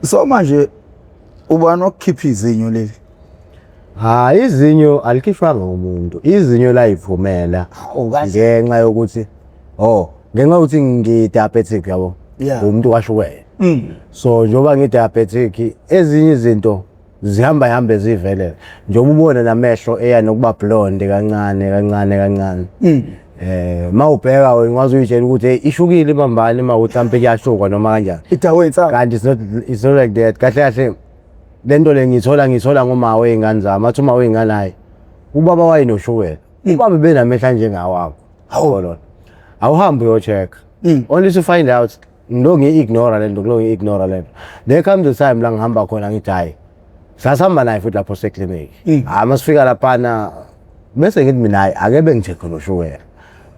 So manje ubani okukhipha izinyo leli? Ha, izinyo alikhishwanga umuntu. Izinyo layiphumela Hawu, kanje. ngenxa yokuthi oh, ngenxa yokuthi ngi-diabetic, yabo. Umuntu kashukela. So njengoba ngi-diabetic, ezinye izinto zihamba hambe zivelele. Njengoba ubona namehlo eya nokuba blonde kancane kancane kancane. Mawubheka wena ungaze uyitshela ukuthi hey, ishukile ibambane uma ukuthi mhlawumbe kuyashuka noma kanjani. Idawe insangu. Kanti it's not like that. Kahle kahle lento le ngithola ngoma wey'ngane zami, athi uma wey'ngane, hayi, ubaba wayenoshukela, ubaba benamehla njengawakho. Hawu. Lona awuhambe uyo-check, only to find out ngilo ngiyi-ignora lento, ngilo ngiyi-ignora lento. There comes a time la ngihamba khona, ngithi hhayi, sasihamba naye futhi lapho seklinikhi. Hhayi, masifika laphana bese ngithi mina, hhayi, ake bengi-check-e noshukela.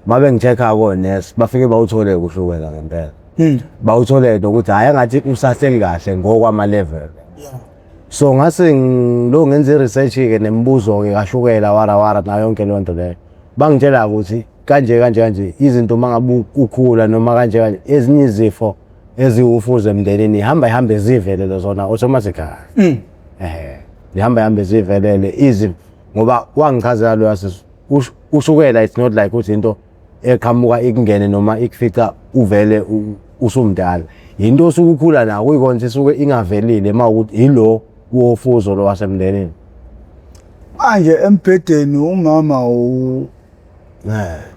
Uma bengi-check-a konesi, bafike bawuthole ushukela ngempela, bawuthole nokuthi hhayi, angathi usahleli kahle ngokwama-level. So ngase ngilo ngenza i-research-ke nemibuzo-ke kashukela, wara wara, nayo yonke leyo nto leyo. Bangitshela ukuthi kanje kanje kanje izinto, uma ngabe ukhula noma kanje kanje, ezinye izifo eziwufuzo emndenini ihamba ihambe zivelele zona automatically. Ihamba ihambe zivelele izifo, ngoba wangichazela lo yasisi, ushukela it's not like ukuthi into eqhamuka ikungene noma ikufica uvele usumdala, into osuke ukhula nayo, kuyikona isuke ingavelile uma ukuthi ilo wofuzo lo wasemndenini. Manje embhedeni umama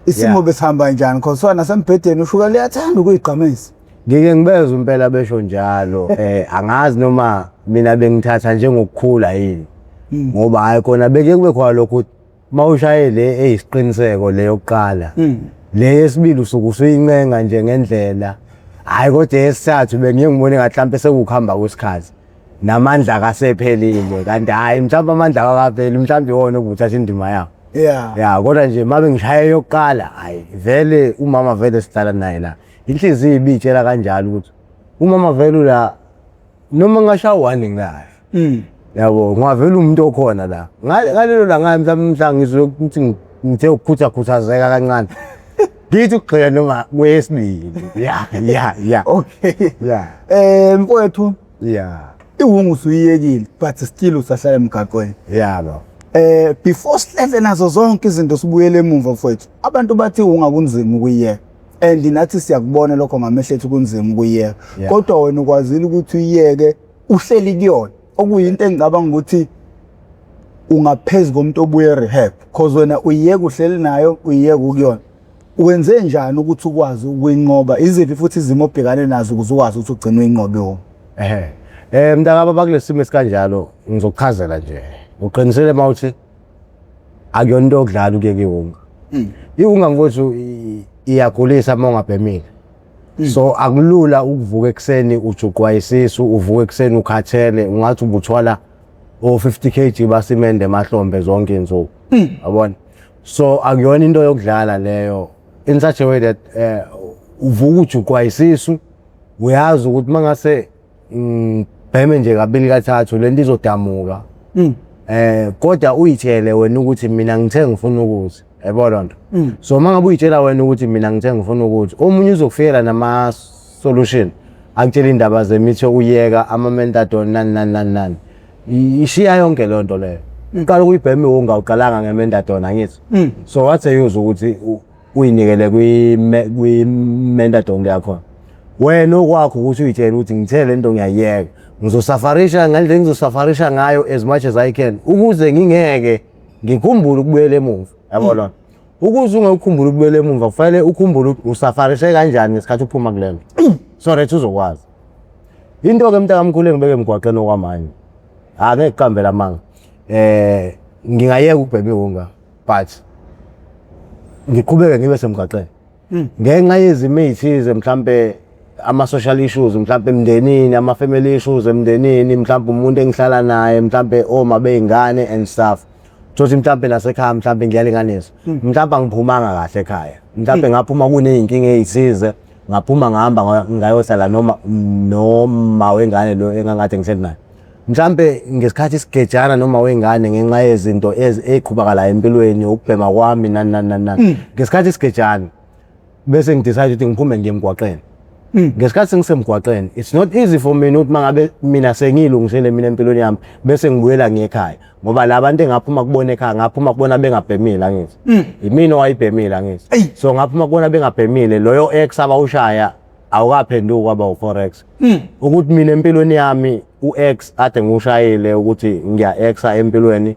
isimo besihamba kanjani? Cause wena nasembhedeni ushukela uyathanda ukuyigqamisa. Ngike ngibezwe impela besho njalo. Angazi noma mina bengithatha njengokukhula yini, ngoba hayi khona beke kube khona lokhu ukuthi mawushaye le eyisiqiniseko le yokuqala, le yesibili usuke usuyincenga nje ngendlela. Hhayi, kodwa eyesithathu bengiye ngibone ngathi mhlampe sekukuhamba kwesikhathi, namandla akasephelile, kanti hhayi, mhlawumbe amandla akakapheli, mhlawumbe iwona okuthatha indima yawo. Ya, kodwa nje mabe ngishaye yokuqala, hayi vele umama vele sihlala naye la, inhliziyo ibitshela kanjalo ukuthi umama vele ula, noma ngashaya one nginayo. Yabo, ngavela umuntu okhona la. Ngalelo langa mhlawumbe mhla ngizwe ukuthi ngithe ukukhutha-khuthazeka kancane, ngithi ukugxila noma kwesibili. Ya. Okay. Ya. Mfowethu, iwungu usuyiyekile, but still usahlala emgaqweni. Ya baba. Before sihlehle nazo zonke izinto, sibuyele emuva, mfowethu. Abantu bathi iwunga kunzima ukuyiyeka. And nathi siyakubona lokho ngamehlo ethu, kunzima ukuyiyeka. Kodwa wena ukwazile ukuthi uyiyeke uhleli kuyona. Okuyinto engicabanga ukuthi ungaphezu komuntu obuye rehab, cause wena uyiyeka uhleli nayo, uyiyeka ukuyona. Wenze njani ukuthi ukwazi ukuyinqoba? Iziphi futhi izimo obhekane nazo ukuze ukwazi ukuthi ugcine uyinqobe wona? Ehe. Mntakababa, kulesimo esikanjalo ngizokuchazela nje. Uqinisele mawuthi akuyona into yokudlala ukuyeka iwunga. Iwunga, mfowethu, iyagulisa uma ungabhemile. So akulula ukuvuka ekuseni ujuqwa isisu, uvuka ekuseni ukhathele, ungathi ubuthwala o 50 kg basimende emahlombe zonke insuku. Yabona? So akuyona into yokudlala leyo, in such a way that uvuka ujuqwa isisu, uyazi ukuthi mangase ngibheme nje kabili kathathu lento izodamuka. Kodwa uyitshele wena ukuthi mina ngithe ngifuna ukuthi, yabo lonto. So mangabe uyitshela wena ukuthi mina ngithe ngifuna ukuthi, omunye uzokufikela nama solution, akutshela indaba zemithi yokuyeka, ama methadone, nani nani nani nani. Ishiya yonke leyo nto leyo. Uqala ukuyibhema iwunga uqalanga nge-methadone, angithi? So what's the use ukuthi uyinikele kwi-methadone yakhona? Wena okwakho ukuthi uyitshele ukuthi ngithe le nto ngiyayiyeka, ngizosafarisha ngendlela engizosafarisha ngayo as much as I can ukuze ngingeke ngikhumbule ukubuyela emuva, yabo lona. Ukuze ungekukhumbule ukubuyela emuva, kufanele ukhumbule ukuthi usafarishe kanjani ngesikhathi uphuma kule nto, so that uzokwazi. Into-ke, mntakamkhulu, engibeke emgwaqeni okwamanje, angeke kuqambela amanga, ngingayeka ukubhema iwunga but ngiqhubeke ngibe semgwaqeni ngenxa yezimo ey'thize, mhlampe ama-social issues, mhlampe emndenini, ama-family issues emndenini, mhlampe umuntu engihlala naye, mhlampe oma bey'ngane and stuff. Thothi mhlampe nasekhaya, mhlampe ngiyalinganisa, mhlampe angiphumanga kahle ekhaya, mhlampe ngaphuma kuney'nkinga ey'thize, ngaphuma ngahamba ngayohlala noma noma wengane lo engangade ngihleli naye, mhlampe ngesikhathi sigejana noma wengane, ngenxa yezinto ey'qhubakalayo empilweni, ukubhema kwami, nani nani nani nani, ngesikhathi sigejana bese ngi-decide ukuthi ngiphume ngiye emgwaqeni. Ngesikhathi ngisemgwaqeni, it's not easy for mina ukuthi mangabe mina sengiyilungisele mina empilweni yami bese ngibuyela ngiyekhaya, ngoba la bantu engaphuma kubona ekhaya, ngaphuma kubona bengabhemile, angithi imina owayibhemile, angithi? So ngaphuma kubona bengabhemile. Loyo X abawushaya awukaphenduki kwaba u-forex, ukuthi mina empilweni yami u-X ade ngiwushayile ukuthi ngiya-Xa empilweni,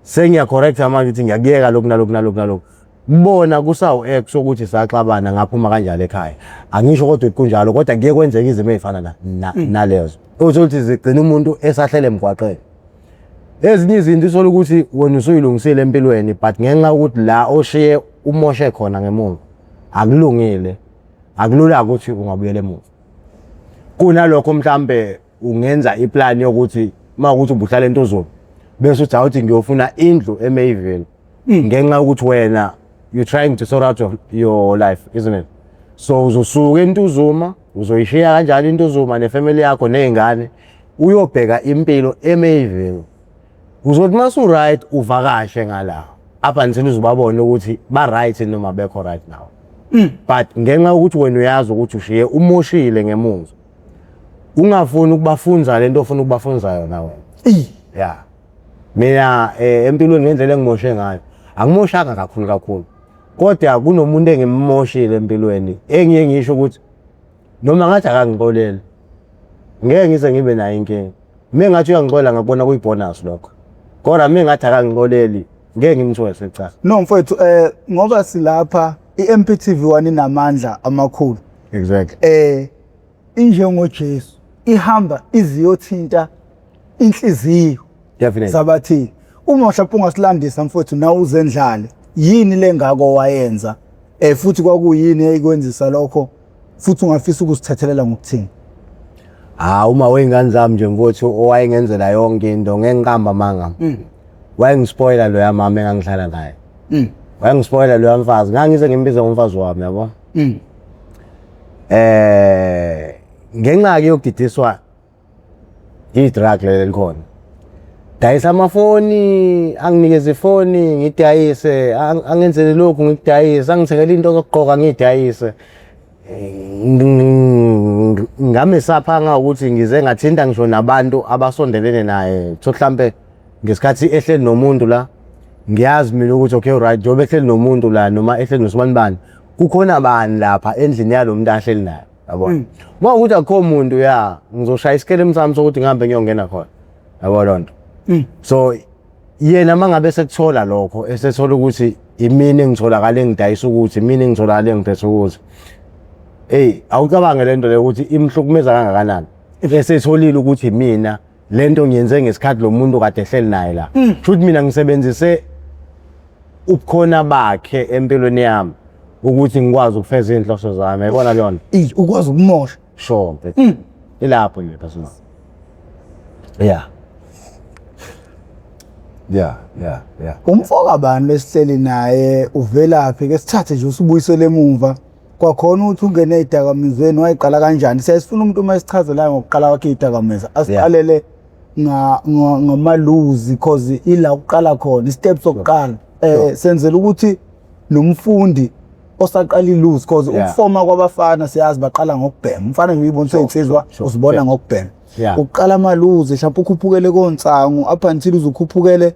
sengiya-correcta manje ukuthi ngiyakuyeka lokhu nalokhu nalokhu nalokhu. Kubona kusawu-X ukuthi saxabana, ngaphuma kanjalo ekhaya. Angisho kodwa ukuthi kunjalo, kodwa kuye kwenzeka izimo ey'fana nalezo, uthole ukuthi zigcina umuntu esahlele emgwaqeni. Ezinye izinto uthole ukuthi wena usuyilungisile empilweni, but ngenxa yokuthi la oshiye umoshe khona ngemuva akulungile, akulula ukuthi ungabuyela emuva. Kunalokho mhlambe ungenza iplani yokuthi uma ukuthi ubuhlala eNtuzuma, bese uthi awuthi ngiyofuna indlu eMayville, ngenxa yokuthi wena you're trying to sort out your life, isn't it? So uzosuka eNtuzuma, uzoyishiya kanjalo iNtuzuma nefamily yakho ney'ngane, uyobheka impilo eMayville. Uzothi mase right uvakashe ngala up until uzobabona ukuthi ba right noma bekho right now, but ngenxa yokuthi wena uyazi ukuthi ushiye umoshile ngemuva, ungafuni ukubafunza lento ofuna ukubafunza yona wena. Yeah, mina empilweni ngendlela engimoshe ngayo, angimoshanga kakhulu kakhulu, kodwa kunomuntu engimmoshile empilweni engiye ngisho ukuthi noma ngathi akangixoleli, ngeke ngize ngibe nayo inkinga. Mina ngathi uyangixolela, ngakubona kuyibonus lokho, kodwa mina ngathi akangixoleli, ngeke ngimthwese icala. No mfowethu, ngoba silapha i-MPTV 1 inamandla amakhulu. InjengoJesu ihamba iziyothinta inhliziyo zabathile. Uma mhlawumbe ungasilandisa mfowethu, nawe uzendlale, yini lengako wayenza, futhi kwakuyini eyikwenzisa lokho, futhi ungafisa ukusithethelela ngokuthini? Ah, uma wey'ngane zami nje mfowethu, owayengenzela yonke into, ngeke ngiqamba amanga. Wayengispoila loya mama engangihlala naye. Wayengispoila loya mfazi, ngangize ngimbize ngomfazi wami, yabo. Ngenxa ke yokudidiswa i-drug leli likhona. Dayisa amafoni, anginikeze ifoni ngidayise, angenzele lokhu ngikudayise, angithengele into zokugqoka ngidayise. Ngamesapha ukuthi ngize ngathinta ngisho nabantu abasondelene naye. So mhlambe ngesikhathi ehleli nomuntu la, ngiyazi mina ukuthi okay, right, njengoba ehleli nomuntu la noma ehleli nosibanibani, kukhona bani lapha endlini yalo muntu ahleli naye, yabona? Uma ukuthi akukho muntu, ya, ngizoshaya isikelemu sami sokuthi ngihambe ngiyongena khona, yabo loo nto. So yena uma ngabe sekuthola lokho, esethola ukuthi imini engitholakala engidayisa ukuthi imini engitholakala engiphethe ukuthi, eyi, awucabange le nto leyo ukuthi imhlukumeza kangakanani, esetholile ukuthi mina lento ngiyenze ngesikhathi lo muntu kade ehleli naye la. Futhi mina ngisebenzise ubukhona bakhe empilweni yami ukuthi ngikwazi ukufeza iy'nhloso zami, yayibona leyo nto? Eyi, ukwazi ukumosha. Sure mfethu, ilapho nje personal. Yeah. Umfoka bani lesihleli naye, uvelaphi? Ke sithathe nje usibuyisele emumva kwakhona ukuthi ungene ey'dakamizweni, wayiqala kanjani? Siyasifuna umuntu uma esichazelayo ngokuqala kwakhe iy'dakamizwa, asiqalele ngamaluzi, cause ila kuqala khona istep sokuqala, senzela ukuthi nomfundi osaqala iluzi, cause ukufoma kwabafana siyazi baqala ngokubhema. Umfana nje uyibona useyinsizwa, uzibona ngokubhema. Uqala amaluzi, mhlawumbe ukhuphukele konsangu up until uzukhuphukele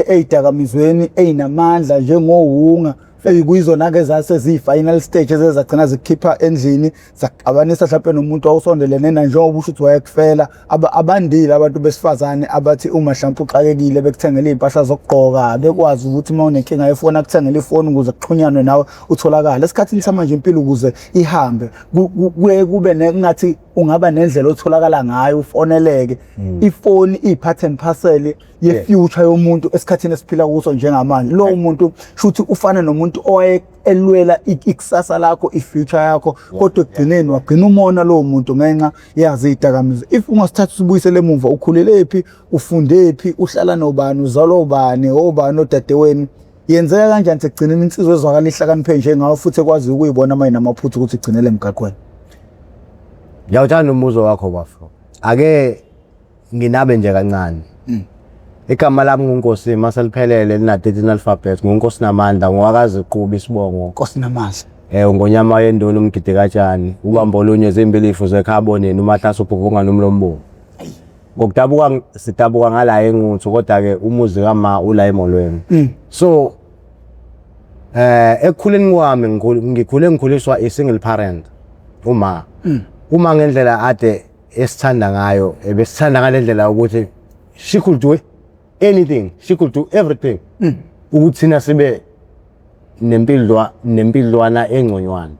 ey'dakamizweni ey'namandla njengowunga, eyikuyizona-ke zase ziyi-final stage ezezagcina zikukhipha endlini, zakuxabanisa mhlawumpe nomuntu owawusondelene naye, njengoba usho ukuthi wayekufela. Abandile abantu besifazane abathi uma mhlawumpe uxakekile bekuthengele iy'mpahla zokugqoka, bekwazi ukuthi uma unenkinga yefoni akuthengele ifoni ukuze kuxhunyanwe nawe utholakale. Esikhathini samanje impilo ukuze ihambe kuye kube ngathi ungaba nendlela otholakala ngayo, ufoneleke. Ifoni iyi-part and parcel ye-future yomuntu esikhathini esiphila kuso njengamanje. Lowo muntu shuthi ufana nomuntu owaye elwela ikusasa lakho, i-future yakho, kodwa ekugcineni wagcina umona lowo muntu ngenxa yazo iy'dakamizwa. If ungasithatha usibuyisele emuva, ukhulelephi, ufundephi, uhlala nobani, uzalwa ubani, obani odadewenu, yenzeka kanjani sekugcineni insizwa ezwakala ihlakaniphe njengawe futhi ekwaziyo ukuyibona uma inamaphutha ukuthi igcinele emgaqweni? Ngiyawuthanda umbuzo wakho bafo. Ake nginabe nje kancane. Igama lami nguNkosi maseliphelele lina 13 alphabet, nguNkosi Namandla, ngowakazi quba isibongo. Nkosi Namandla. Ungonyama yenduna umgidi katshani, ubambo olunye zimbilifu zekhaboneni umahlase ubhubhunga nomlombungu. Ngokudabuka sidabuka ngala eNquthu kodwa ke umuzi kama ula eMolweni. So ekukhuleni kwami ngikhule ngikhuliswa i single parent uma. Uma ngendlela ade esithanda ngayo, ebesithanda ngalendlela ukuthi she could do anything, she could do everything. Ukuthi thina sibe nempilwana engconywana.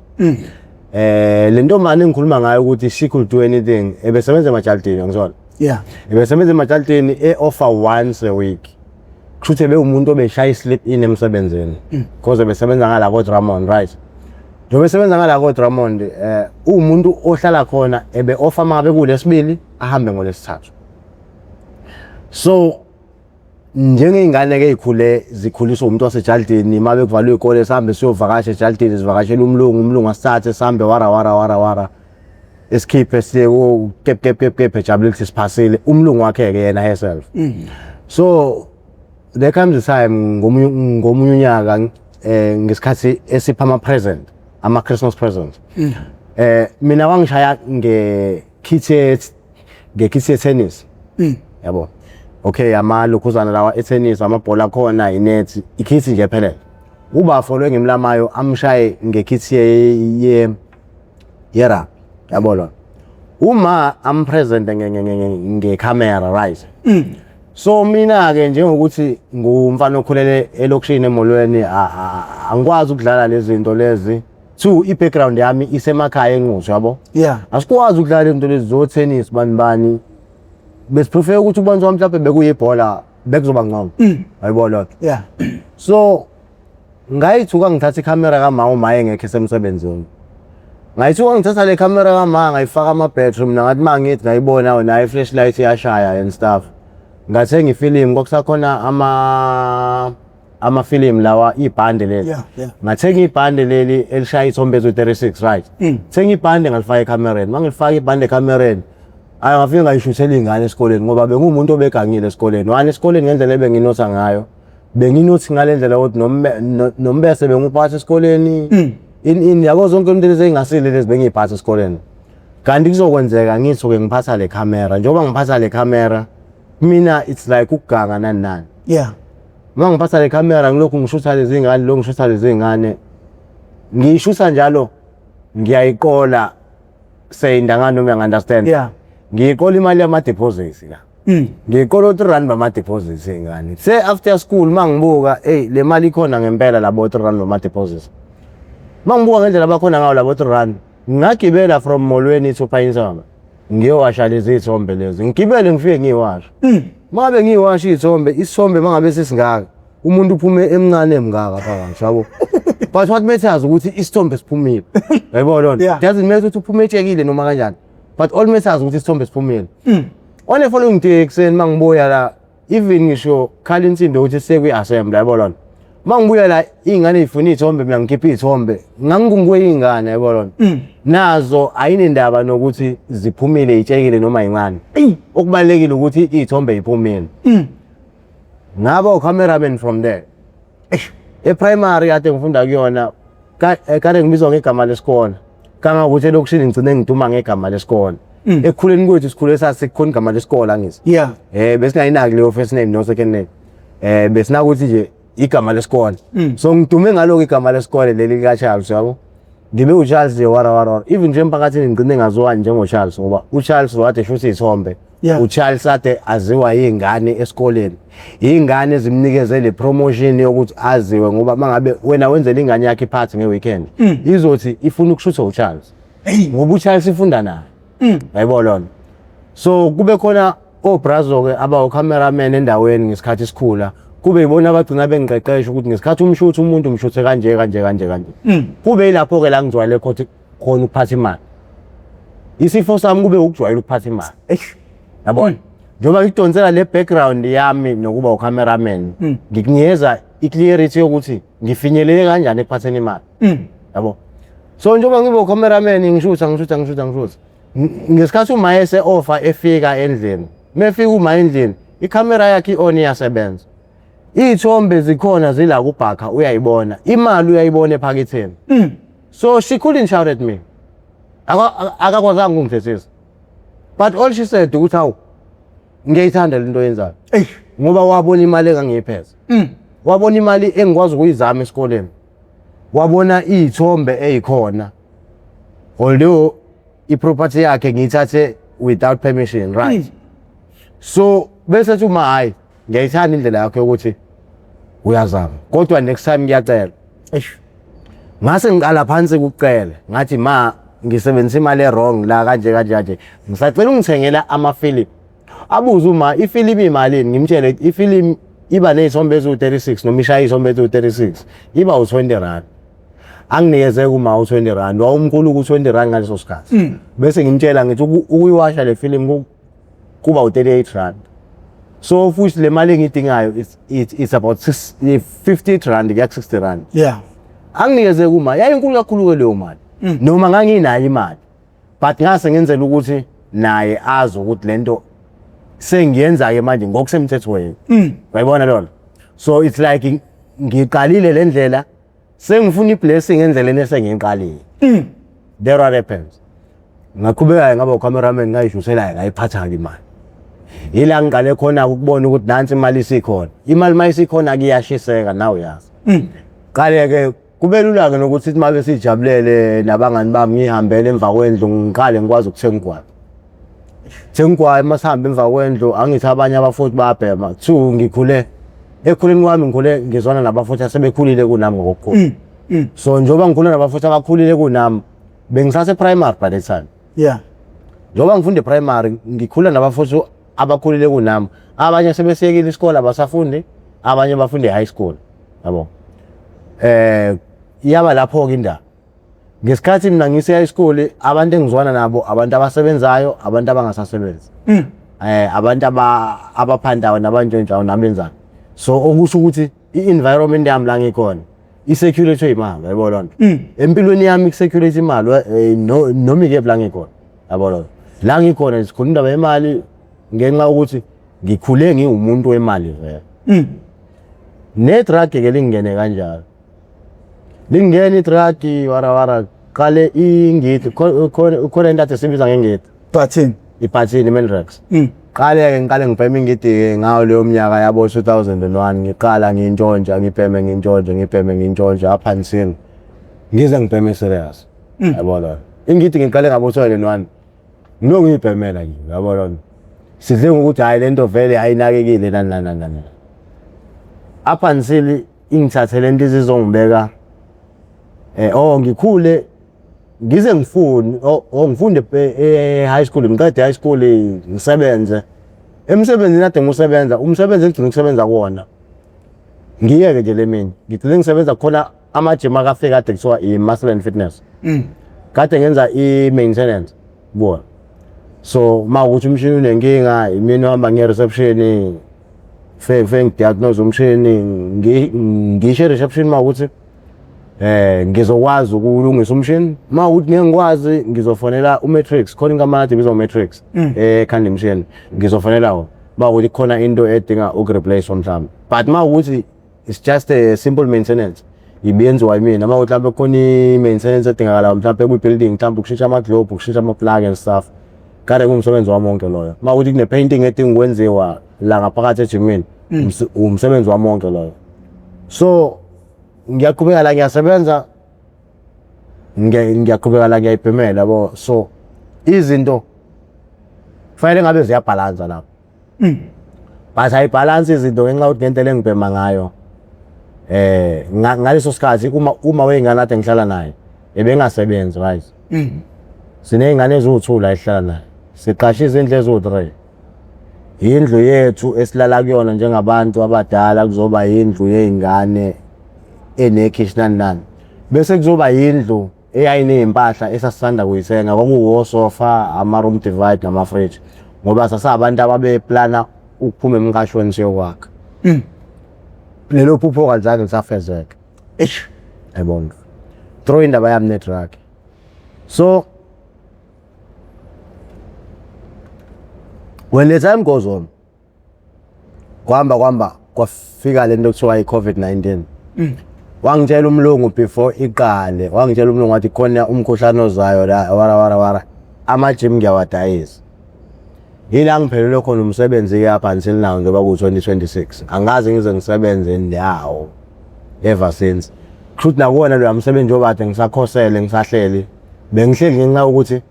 Le ntombazane engikhuluma ngayo ukuthi she could do anything, ebesebenza emajardini, ngizona. Ebesebenza emajardini e-offer once a week. Kusho ukuthi bewumuntu obeshaya i-slip in emsebenzini. Because ebesebenza ngala ko-Drummond, right? Njengoba esebenza ngala ko-Drummond, uwumuntu ohlala khona ebe-offer mangabe kulesibili ahambe ngolesithathu. So njengey'ngane ke ey'khule zikhuliswa umuntu wasejardini, uma bekuvalwe iy'kole sihambe siyovakasha ejardini, sivakashele umlungu, umlungu asithathe sihambe wara wara wara wara, esikhiphe siye kep kep kep kep, ejabule ukuthi siphasile umlungu wakhe-ke yena herself. So there comes a time ngomunye unyaka ngesikhathi esipha ama-present, ama-Christmas present. Mina wangishaya nge-kit ye-tennis. Yabo. Okay, amalokhuzana lawa e-tennis, amabhola akhona, inethi, ikhithi nje ephelele. Ubafo lo engimlamayo amshaye ngekhithi ye-rugby. Yabo lo. Uma am-present nge-camera, right? So mina ke njengokuthi ngumfana okhulele elokishini eMolweni, angikwazi ukudlala lezi zinto lezi. Two, i-background yami isemakhaya eNquthu, yabo. Asikwazi ukudlala izinto lezi zo tennis bani bani. Besiprefer ukuthi ubonke mhlawumbe bekuyibhola bekuzoba ngcono. Ayibona lokho. So ngayithuka ngithatha ikhamera kama uma engekho esemsebenzini. Ngayithuka ngithatha le camera kama ngayifaka ama-battery, mina ngathi mangithi ngayibona nayo i-flashlight iyashaya and stuff. Ngathenga ifilimu, kwakusakhona amafilimu lawa, ibhande leli. Ngathenga ibhande leli elishaya ithombe ezu-36, right? Thenga ibhande ngalifaka ekhamereni. Mangilifaka ibhande ekhamereni, ayi ngafike ngayishuthela iy'ngane esikoleni ngoba benguwumuntu obegangile esikoleni. One, esikoleni ngendlela ebenginotha ngayo, benginothi ngale ndlela ukuthi nombese benguphatha esikoleni. In yabo zonke into lezi ey'ngasile lezi bengiy'phatha esikoleni. Kanti kuzokwenzeka ngithuke ngiphatha le camera, njengoba ngiphatha le camera mina it's like ukuganga nani nani. Uma ngiphatha le camera ngilokhu ngishutha lezi ngane, lokhu ngishutha lezi ngane, ngiyishutha njalo ngiyayiqola seyindangane noma uyangi-understand. Ngiyiqola imali yama-deposits la. Ngiyiqola o-3 rand bama-deposits ey'ngane. Se after school mangibuka, hey le mali ikhona ngempela labo 3 rand bama-deposits. Mangibuka ngendlela abakhona ngayo labo 3 rand, ngagibela from Molweni to Pinetown. Ngiyowasha lezi iy'thombe lezi. Ngigibele ngifike ngiyiwasha. Mangabe ngiyiwasha iy'thombe, isithombe mangabe sesingaka, umuntu uphume emncane emngaka phakathi, yabo. But what matters ukuthi isithombe siphumile. Yayibona lona? Doesn't matter ukuthi uphume etshekile noma kanjani. But all matters ukuthi isithombe siphumile. On the following day ekuseni mangibuya la, even ngisho khala insimbi ukuthi sekwi-assembly, yayibona lona. Mangibuya la iy'ngane y'funa iy'thombe, mina ngikhipha iy'thombe, ngangikungwe iy'ngane, yayibona lona. Nazo ayinendaba nokuthi ziphumile y'tshekile noma yincane. Okubalulekile ukuthi iy'thombe y'phumile. Ngaba u-cameraman from there. E-primary kade ngifunda kuyona, kade ngibizwa ngegama lesikole. Kangangokuthi elokishini ngigcine ngiduma ngegama lesikole. Ekukhuleni kwethu sikhule sasikhona igama lesikole, angithi. Besingayinaki leyo first name no second name. Besinaka ukuthi nje igama lesikole. So ngidume ngaloko igama lesikole leli lika Charles, yabo. Ngibe uCharles nje wara wara wara. Even nje emphakathini ngigcine ngaziwa njengo Charles ngoba uCharles wade eshutha izithombe. uCharles ade aziwa yingane esikoleni. Ingane ezimnikeze le promotion yokuthi aziwe ngoba mangabe wena wenzela ingane yakhe iphathi ngeweekend, izothi ifuna ukushutha uCharles. Ngoba uCharles ifunda naye. Yayibona lona. So kube khona obrazo ke abawu cameraman endaweni ngesikhathi sikhula. Kube yibona abagcina bengiqeqesha ukuthi ngesikhathi umshutha umuntu umshuthe kanje kanje kanje kanje. Kube yilapho ke la ngijwayele khona ukuphatha imali. Isifo sami kube ukujwayela ukuphatha imali. Yabona? Njengoba ngikudonsela le background yami nokuba ucameraman, ngikunikeza i-clarity yokuthi ngifinyelele kanjani ekuphatheni imali. Yabo? So njengoba ngibe ucameraman ngishutha ngishutha ngishutha ngishutha. Ngesikhathi uma ese offer efika endlini, mefika uma endlini, ikhamera yakhe i-on iyasebenza. Iy'thombe zikhona zila kubhakha uyayibona, imali uyayibona ephaketheni. So she couldn't shout at me. Akakwazanga ukungithethisa, but all she said ukuthi, "Hawu, ngiyayithanda lento oyenzayo." Eish. Ngoba wabona imali engangiyiphethe, wabona imali engikwazi ukuyizama esikoleni, wabona iy'thombe ey'khona, although i-property yakhe ngiyithathe without permission, right? So bese ethi uma, "Hayi, ngiyayithanda indlela yakho yokuthi uyazama, kodwa next time ngiyacela." Eish. Ngase ngiqala phansi ukucela, ngathi, "Ma, ngisebenzisa imali e-wrong la, kanje kanje kanje, ngisacela ungithengela amafilimu." Abuze uma ifilimu imalini, ngimtshele ifilimu iba ney'thombe eziwu-36 noma ishaya iy'thombe eziwu-36, iba u-R20. Anginikeze kuma u-R20, wawumkhulu ku-R20 ngaleso sikhathi. Bese ngimtshela ngithi ukuyiwasha le filimu kuba u-R38, so futhi le mali engiyidingayo it's about R50 kuya ku-R60. Anginikeze kuma, yayinkulu kakhulu-ke leyo mali, noma nganginayo imali, but ngase ngenzela ukuthi naye azi ukuthi lento sengiyenza-ke manje ngokusemthethweni, uyayibona lona. So it's like ngiqalile le ndlela, sengifuna i-blessing endleleni esengiyiqalile. There, what happens, ngaqhubeka ngaba ucameraman, ngayishusela, ngayiphatha-ke imali. Yila ngiqale khona ukubona ukuthi nansi imali isikhona. Imali uma isikhona kuyashiseka, nawe uyazi. Qale-ke kube lula-ke nokuthi uma besijabulele nabangani bami, ngihambele emva kwendlu, ngiqale ngikwazi ukuthenga ugwayi. Thenga ugwayi, uma sihambe emva kwendlu, angithi abanye abafundi bayabhema. Two, ngikhule, ekukhuleni kwami ngikhule ngizwana nabafundi asebekhulile kunami ngokukhulu. So njengoba ngikhule nabafundi abakhulile kunami, bengisase primary by the time. Njengoba ngifunde primary, ngikhula nabafundi abakhulile kunami, abanye sebesiyekile isikole, abasafundi, abanye bafunde high school, yabo. Iyaba lapho ke indaba. Ngesikhathi mina ngise high school, abantu engizwana nabo abantu abasebenzayo, abantu abangasasebenzi, abantu abaphandayo nabantshontshayo nabenzani. So okusho ukuthi i-environment yami la ngikhona i-security imali, yabo loo nto. Empilweni yami i-security imali, noma ikephi la ngikhona, yabo loo nto. La ngikhona sikhuluma indaba yemali ngenxa yokuthi ngikhule ngiwumuntu wemali vele. Ne-drug ke lingene kanjalo, lingene i-drug warawara, qale ingidi, khona into ade sibiza ngengidi. Bathini? Ibhathini, i-Mandrax. Qale-ke ngiqale ngibhema ingidi-ke ngawo leyo minyaka yabo 2001. Ngiqala ngintshontsha, ngibheme, ngintshontshe, ngibheme, ngintshontshe, up until ngize ngibheme serious, yabo lona. Ingidi ngiqale ngabo 2001, ngilokhu ngiyibhemela nje, yabo lona. Sidle ngokuthi hhayi, lento vele ayinakekile, nani nani nani nani, up until ingithathe lento izizongibeka oh, ngikhule ngize ngifune, oh, ngifunde e-high school, ngiqede high school, ngisebenze emsebenzini ade ngiwusebenza, umsebenzi engigcina ukusebenza kuwona. Ngiyeke nje le mina ngigcine ngisebenza khona amajima akafika kade kuthiwa i-Muscle and Fitness. Kade ngenza i-maintenance kuwona, so uma ukuthi umshini unenkinga, imini uhamba ngiye-reception, fe ngidiagnose umshini, ngisho e-reception uma ukuthi ngizokwazi ukulungisa umshini, uma ukuthi ngeke ngikwazi, ngizofonela uMatrix, khona inkampani ade ibizwa uMatrix ekhanda imishini, ngizofonela wona uma ukuthi khona into edinga ukureplace mhlawumbe. But uma ukuthi it's just a simple maintenance, ibiyenziwa yimina. Uma ukuthi mhlawumbe khona i-maintenance edingakalayo mhlawumbe kwi-building, mhlawumbe ukushintsha ama-globe, ukushintsha ama-plug and stuff, kade kuwumsebenzi wami wonke loyo. Uma ukuthi kune-painting edinga ukwenziwa la ngaphakathi ejimini, umsebenzi wami wonke loyo. So ngiyaqhubeka la ngiyasebenza, ngiyaqhubeka la ngiyayibhemela, yabo. So izinto kufanele ngabe ziyabhalansa lapho, but ayibhalansi izinto ngenxa yokuthi ngendlela engibhema ngayo ngaleso sikhathi, uma wey'ngane ade ngihlala naye ebengasebenzi, right? Siney'ngane eziwu-2 la esihlala naye, siqashe izindlu eziwu-3. Indlu yethu esilala kuyona njengabantu abadala, kuzoba indlu yey'ngane enekhishi nani nani, bese kuzoba yindlu eyayiney'mpahla esasisanda kuyithenga, kwakuwosofa, ama-room divide nama-fridge, ngoba sasabantu ababeplana ukuphuma emqashweni siyokwakha. Lelo phupho kalizange lisafezeka. Eish. Yayibona, throw indaba yami ne-drug. So when the time goes on, kwahamba kwahamba kwafika lento kuthiwa i-COVID-19. Wangitshela umlungu before iqale, wangitshela umlungu wathi khona umkhuhlane ozayo la wara wara wara. Ama-gym ngiyawadayisa. Yila ngiphelelwe khona umsebenzi-ke up until now njengoba ku-2026. Angaze ngize ngisebenze ndawo ever since. Kushuthi nakuwona loya msebenzi njengoba kade ngisakhosele ngisahleli, bengihleli ngenxa yokuthi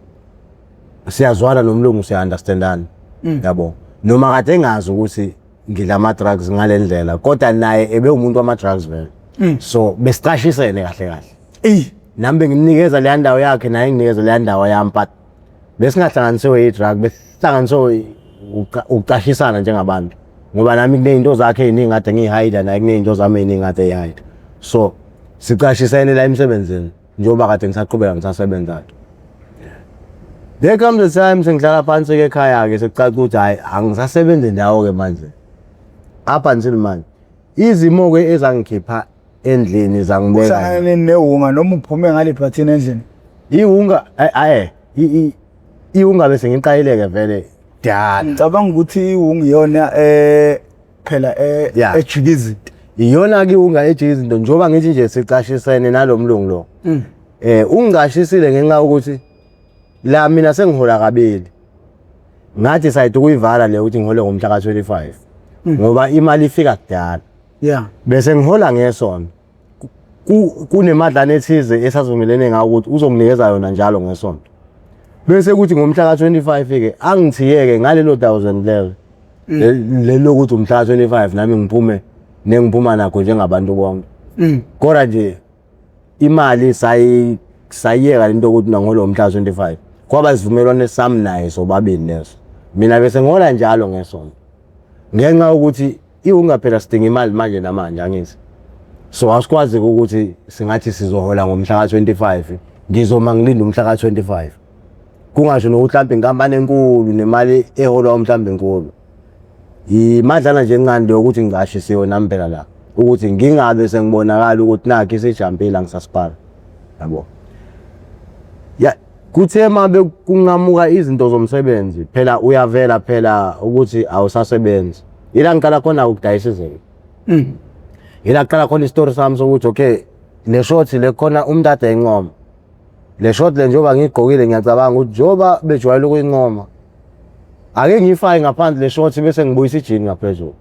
siyazwana nomlungu siya-understandana. Yabo. Noma kade engazi ukuthi ngidla ama-drugs ngale ndlela kodwa naye ebewumuntu wama-drugs vele. So besicashisene kahle kahle. Eyi. Nami bengimnikeza leya ndawo yakhe naye enginikeza leya ndawo yami but besingahlanganisiwe i-drug besihlanganisiwe ukucashisana njengabantu ngoba nami kuney'nto zakhe ey'ningi kade ngiy'hayida naye kuney'nto zami ey'ningi kade ey'hayida. So sicashisene la emsebenzini njengoba kade ngisaqhubeka ngisasebenza. There comes a time sengihlala phansi-ke ekhaya-ke sekucaca ukuthi hhayi angisasebenzi ndawo-ke manje up until manje. Izimo-ke ezangikhipha endlini zangibeka. Uhlangane newunga noma uphume ngale bhathini endlini? Iwunga ayi iwunga bese ngiqayileke vele dala. Ngicabanga ukuthi iwunga iyona phela ejika izinto. Iyona ke iwunga ejika izinto njengoba ngithi nje sicashisene nalomlungu lo. Ungicashisile ngenxa yokuthi la mina sengihola kabili. Ngathi sayide ukuyivala le ukuthi ngihole ngomhla ka-25 ngoba imali ifika kudala. Bese ngihola ngesonto. Kunemadlana ethize esavumelene ngawo ukuthi uzonginikeza yona njalo ngesonto. Bese kuthi ngomhla ka-25 ke angithiyeke ngalelo 1000 lelo. Lelo ukuthi umhla ka-25 nami ngiphume nengiphuma nakho njengabantu bonke. Kodwa nje imali sayiyeka lento ukuthi mina ngihole ngomhla ka-25. Kwaba isivumelwano sami naye sobabili leso. Mina bese ngihola njalo ngesonto. Ngenxa yokuthi iwunga phela sidinga imali manje namanje angithi. So asikwazi ukuthi singathi sizohola ngomhla ka-25 ngizoma ngilinde umhla ka-25. Kungasho nokuthi mhlawumbe inkampani enkulu nemali eholwa mhlawumbe enkulu. Imadlana nje encane leyo ukuthi ngicashisiwe nami phela la ukuthi ngingabe sengibonakala ukuthi nakho isijampile angisasipala. Yabo. Ya kuthe mabe kunqamuka izinto zomsebenzi phela uyavela phela ukuthi awusasebenzi. Ila ngiqala khona ukudayisa izinto. Ila qala khona isitori sami sokuthi okay le short le khona umuntu ade encoma. Le short le njengoba ngiyigqokile ngiyacabanga ukuthi njengoba bejwayele ukuyincoma ake ngiyifake ngaphandle le short bese ngibuyisa ijini ngaphezulu.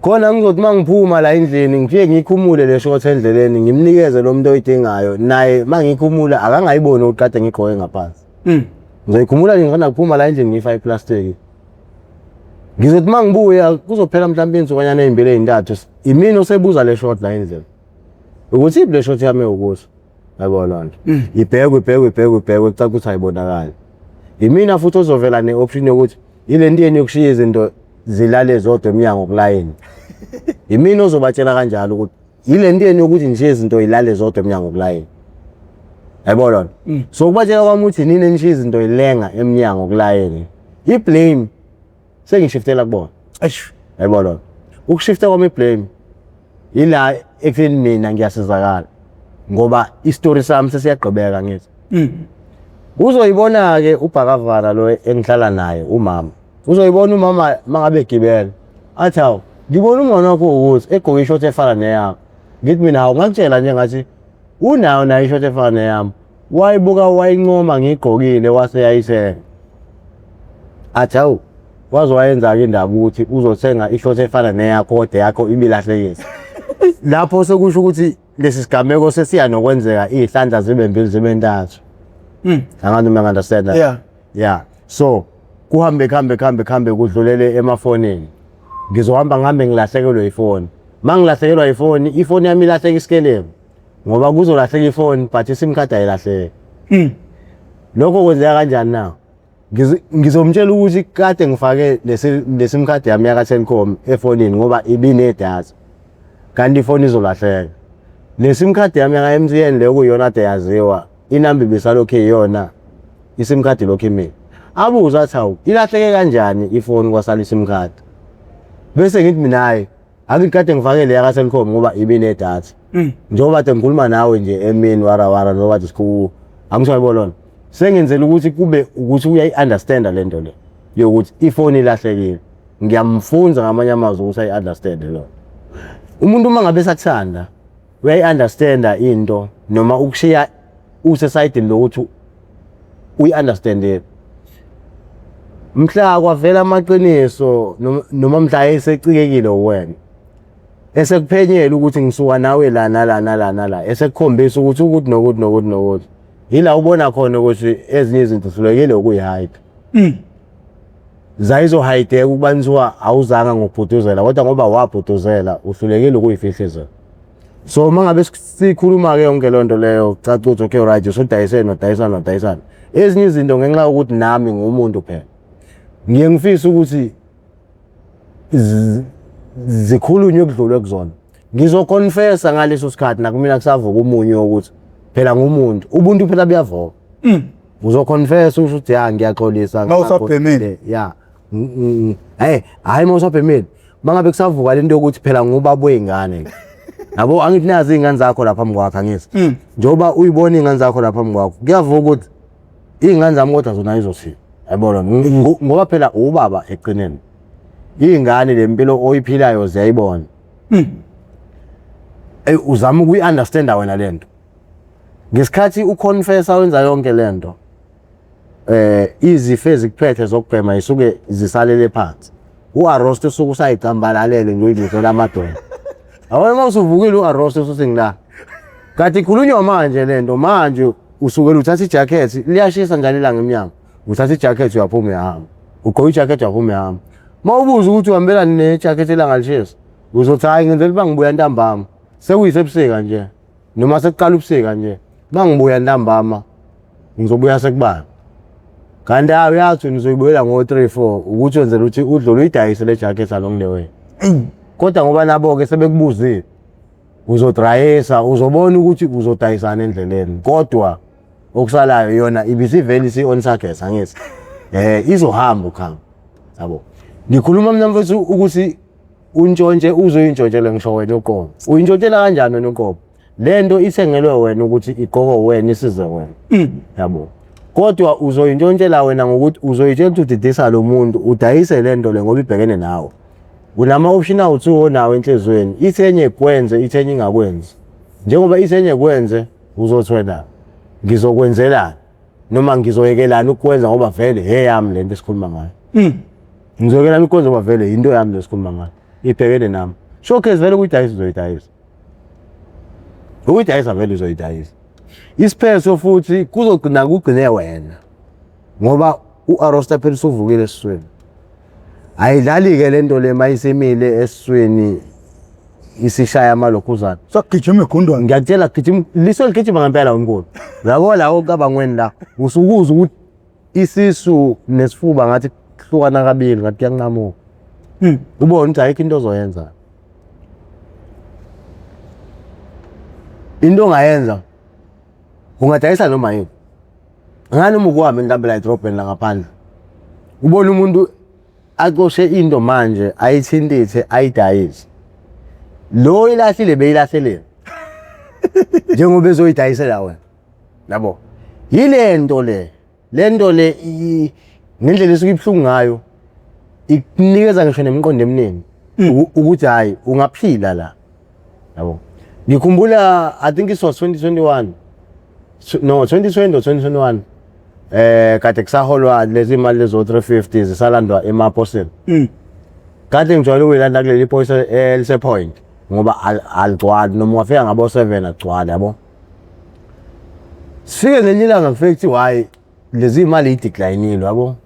Khona ngizothi uma ngiphuma la endlini ngifike ngiyikhumule le short endleleni ngimnikeze lo muntu oyidingayo naye uma ngiyikhumula akangayiboni ukuthi kade ngigqoke ngaphansi. Ngizoyikhumula nje ngisanda kuphuma la endlini ngiyifake eplastiki. Ngizothi uma ngibuya kuzophela mhlawumbe iy'nsukanyana ey'mbili ey'ntathu imina osebuza le short la endlini. Ukuthi iphi le short yami ewukuso. Yabo loo nto. Ibhekwe ibhekwe ibhekwe ibhekwe kucaca ukuthi ayibonakali. Imina futhi ozovela ne-option yokuthi ile nto yenu yokushiya izinto zilale zodwa emnyango kulayini. Imina ozobatshela kanjalo ukuthi ile nto yenu yokuthi ngishiye izinto zilale zodwa emnyango kulayini. Yabo loo nto. So ukubatshela kwami ukuthi nini enishiya izinto zilenga emnyango kulayini. I-blame sengishiftela kubona. Eish. Yabo loo nto. Ukushifta kwami i-blame ila ekutheni mina ngiyasizakala ngoba isitori sami sesiyagqibeka ngithi. Uzoyibona ke ubhakavara lo engihlala naye umama. Uzoyibona umama mangabe egibela. Athi hawu ngibona umngane wakho ukuthi egqoke ishort efana neyakho. Ngithi mina hawu ngakutshela nje ngathi unayo nayo ishort efana neyami. Wayibuka wayincoma ngiyigqokile wase yayithenga. Athi hawu waze wayenza-ke indaba ukuthi uzothenga ishort efana neyakho kodwa yakho ibilahlekile. Lapho sekusho ukuthi lesi sigameko sesiya nokwenzeka iy'hlandla zibe mbili zibe ntathu. Angazi noma understand that. Yeah. Yeah. So kuhambe kuhambe kuhambe kuhambe kudlulele emafonini. Ngizohamba ngihambe ngilahlekelwe ifoni. Mangilahlekelwa ifoni, ifoni yami ilahleka isikelemu. Ngoba kuzolahleka ifoni but iSIM card ayilahleki. Lokho kwenzeka kanjani na? Ngizomtshela ukuthi kade ngifake le SIM card yami yaka Telkom efonini ngoba ibinedatha. Kanti ifoni izolahleka. Le SIM card yami yaka MTN le okuyiyona ade yaziwa, inamba ibisalokhu iyona iSIM card lokhu imile. Abuze athi hawu ilahleke kanjani ifoni kwasala iSIM card. Bese ngithi mina hayi angithi kade ngifake le yaka Telkom ngoba ibinedatha. Njengoba kade ngikhuluma nawe nje emini wara wara njengoba kade sikhu angisayibona lona. Sengenzela ukuthi kube ukuthi uyayi-understanda le nto le yokuthi ifoni ilahlekile. Ngiyamfunza ngamanye amazwi ukuthi ayi-understand lo. Umuntu uma ngabe esakuthanda uyayi-understanda into noma ukushiya usesayidini lokuthi uyi-understandile. Mhla kwavela amaqiniso noma mhla esecikekile uwena esekuphenyela ukuthi ngisuka nawe la nala nala nala esekukhombisa ukuthi ukuthi nokuthi nokuthi nokuthi yila ubona khona ukuthi ezinye izinto uhlulekile ukuyihide. Zayizohayideka ukuba nithiwa awuzanga ngokubhuduzela kodwa ngoba wabhuduzela uhlulekile ukuyifihliza. So uma ngabe sikhuluma-ke yonke leyo nto leyo caca ukuthi okay right usudayiseni wadayisana wadayisana. Ezinye izinto ngenxa yokuthi nami ngumuntu phela ngiye ngifise ukuthi zikhulunywe kudlulwe kuzona. Ngizoconfessa ngaleso sikhathi nakumina kusavuka umunye wokuthi phela ngumuntu, ubuntu phela buyavuka. Uzoconfessa usho ukuthi ya ngiyaxolisa. Mawusabhemile. Ya. Hey, hayi mawusabhemile. Mangabe kusavuka lento yokuthi phela ngubaba wey'ngane. Yabo angithi nazi iy'ngane zakho lapha phambi kwakho angithi. Njengoba uyibona iy'ngane zakho lapha phambi kwakho, kuyavuka ukuthi iy'ngane zami kodwa zona izothini. Yabona ngoba phela ubaba ekugcineni. Iy'ngane le mpilo oyiphilayo ziyayibona. Ey uzama ukuyi-understanda wena lento. Ngesikhathi uconfessa wenza yonke lento izifo ezikuphethe zokubhema isuke zisalele phansi. U-arrost usuke usayicambalalele nje uyidlisela amadoda. Awona uma usuvukile u-arrost usuthi ngila. Kanti ikhulunywa manje lento manje usukela uthatha ijacket liyashisa njalo ilanga emnyango. Uthatha ijacket uyaphuma uyahamba. Ugqoka ijacket uyaphuma uyahamba. Uma ubuza ukuthi uhambelani nejacket ilanga lishisa uzothi hayi ngenzela uba ngibuya ntambama. Sekuyisebusika nje. Noma sekuqala ubusika nje mangibuya ntambama ngizobuya sekubani kanti hayi uyazi nizoyibuyela ngo-3 4 ukuthi wenzela ukuthi udlule uyidayise le jacket along the way. Kodwa ngoba nabo-ke sebekubuzile uzodrayisa uzobona ukuthi uzodayisana endleleni kodwa okusalayo yona ibisivele isi-on target angithi izohamba ukuhamba yabo. Ngikhuluma mina mfethu ukuthi untshontshe uzoyintshontshela ngisho wena uqobo. Uyintshontshela kanjani wena uqobo? Le nto ithengelwe wena ukuthi igqokwe wena isize wena. Yabo. Kodwa uzoyintshontshela wena ngokuthi uzoyitshela ukuthi udidisa lo muntu udayise le nto le ngoba ibhekene nawe. Unama option awu-2 onawo enhliziyweni. Ithi enye kwenze, ithi enye ingakwenzi. Njengoba ithi enye kwenze uzothi wena ngizokwenzelani noma ngizoyekelani ukwenza ngoba vele eyami lento esikhuluma ngayo. Ngizoyekelani ukwenza ngoba vele into yami le esikhuluma ngayo. Ibhekene nami. Showcase vele ukuyidayisa uzoyidayisa. Ukuyidayisa vele uzoyidayisa. Isiphetho futhi kuzogcina kugcine wena. Ngoba u-Arosta phela usuvukile esiswini. Ayidlali-ke le nto le mayisimile esiswini isishaya amalokhuzana. Sakugijima igundwane. Ngiyakutshela gijima liso ligijima ngempela umkhulu. Uyabo la ocabangweni la usukuza ukuthi isisu nesifuba ngathi kuhlukana kabili ngathi kuyanqamuka. Ubone ukuthi ayikho into ozoyenza. Into ongayenza ungadayisa noma yini. Ngani uma ukuhambe mhlawumbe la edrobheni la ngaphandle. Ubona umuntu acoshe into manje ayithintithe ayidayise. Lo ilahlile beyilahleleni. Njengoba ezoyidayisela wena. Yabo. Yile nto le. Le nto le ngendlela esuke ibuhlungu ngayo ikunikeza ngisho nemiqondo eminingi ukuthi hayi ungaphila la. Yabo. Ngikhumbula I think it was 2021. No 2020 or 2021. Kade kusaholwa lezi imali lezo 350 zisalandwa emaposini. Kade ngijwayele ukuyilanda kuleli post elise point ngoba aligcwali noma ungafika ngabo 7 agcwali yabo. Sifike ngelinye ilanga kufike kuthiwa hayi lezi imali ideclinile yabo.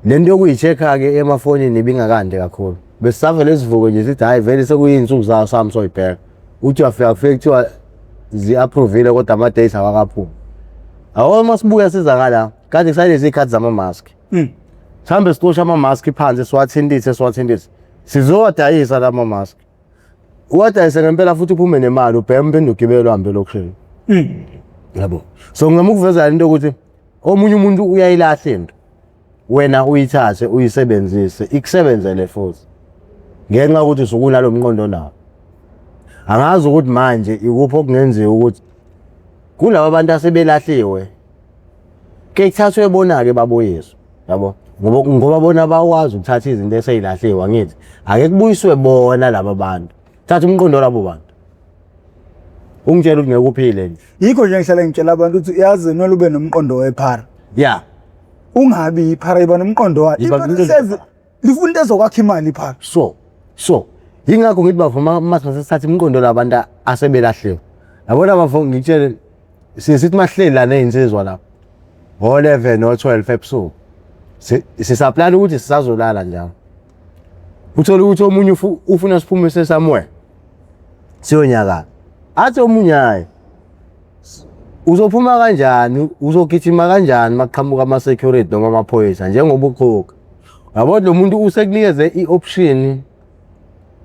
Le nto yokuyi-check-a ke emafonini ibingakande kakhulu. Besisavele sivuke nje sithi hayi vele sekuyinsuku zayo sami soyibheka. Uthi uyafika kufike kuthiwa zi-approvile kodwa ama-dates awakaphumi. Awu uma sibuya siza ngala kade kusalezi iy'khathi zama-mask. Sihambe sicoshe ama-mask phansi siwathintithe siwathintithe. Sizowadayisa la ma-mask. Uwadayise ngempela futhi uphume nemali ubheme uphinde ugibele uhambe elokishini. Yabo. So ngizama ukuveza into ukuthi omunye umuntu uyayilahla into. Wena uyithathe uyisebenzise ikusebenzele futhi. Ngenxa yokuthi usuke unalo mqondo onawo. Angazi ukuthi manje ikuphi okungenziwa ukuthi kulaba bantu asebelahliwe ke kuthathwe bona-ke babuyiswe yabo ngoba bona bakwazi ukuthatha izinto eseyilahliwe angithi ake kubuyiswe bona laba bantu. Thatha umqondo labo bantu. Ungitshela ukuthi ngeke uphile nje. Yikho nje ngihlale ngitshela abantu ukuthi yazi kumele ube nomqondo wephara. Yeah. Ungabi iphara, iba nomqondo wayo. Yiba Iphara nomqondo. hlezi lifuna into ezokwakha imali iphara. So yingakho ngithi bafuma uma sithatha imiqondo labantu asebelahliwe. Yabona bafo, ngitshele, sithi mahleli la nezinsizwa lapha ngo-11 no-12 ebusuku, sisaplana ukuthi sisazolala njalo, uthole ukuthi omunye ufuna siphume se-somewhere siyonyakala, athi omunye hayi, uzophuma kanjani, uzogijima kanjani maqhamuka ama-security noma amaphoyisa njengoba uqhuka? Yabo, lo muntu usekunikeze i-option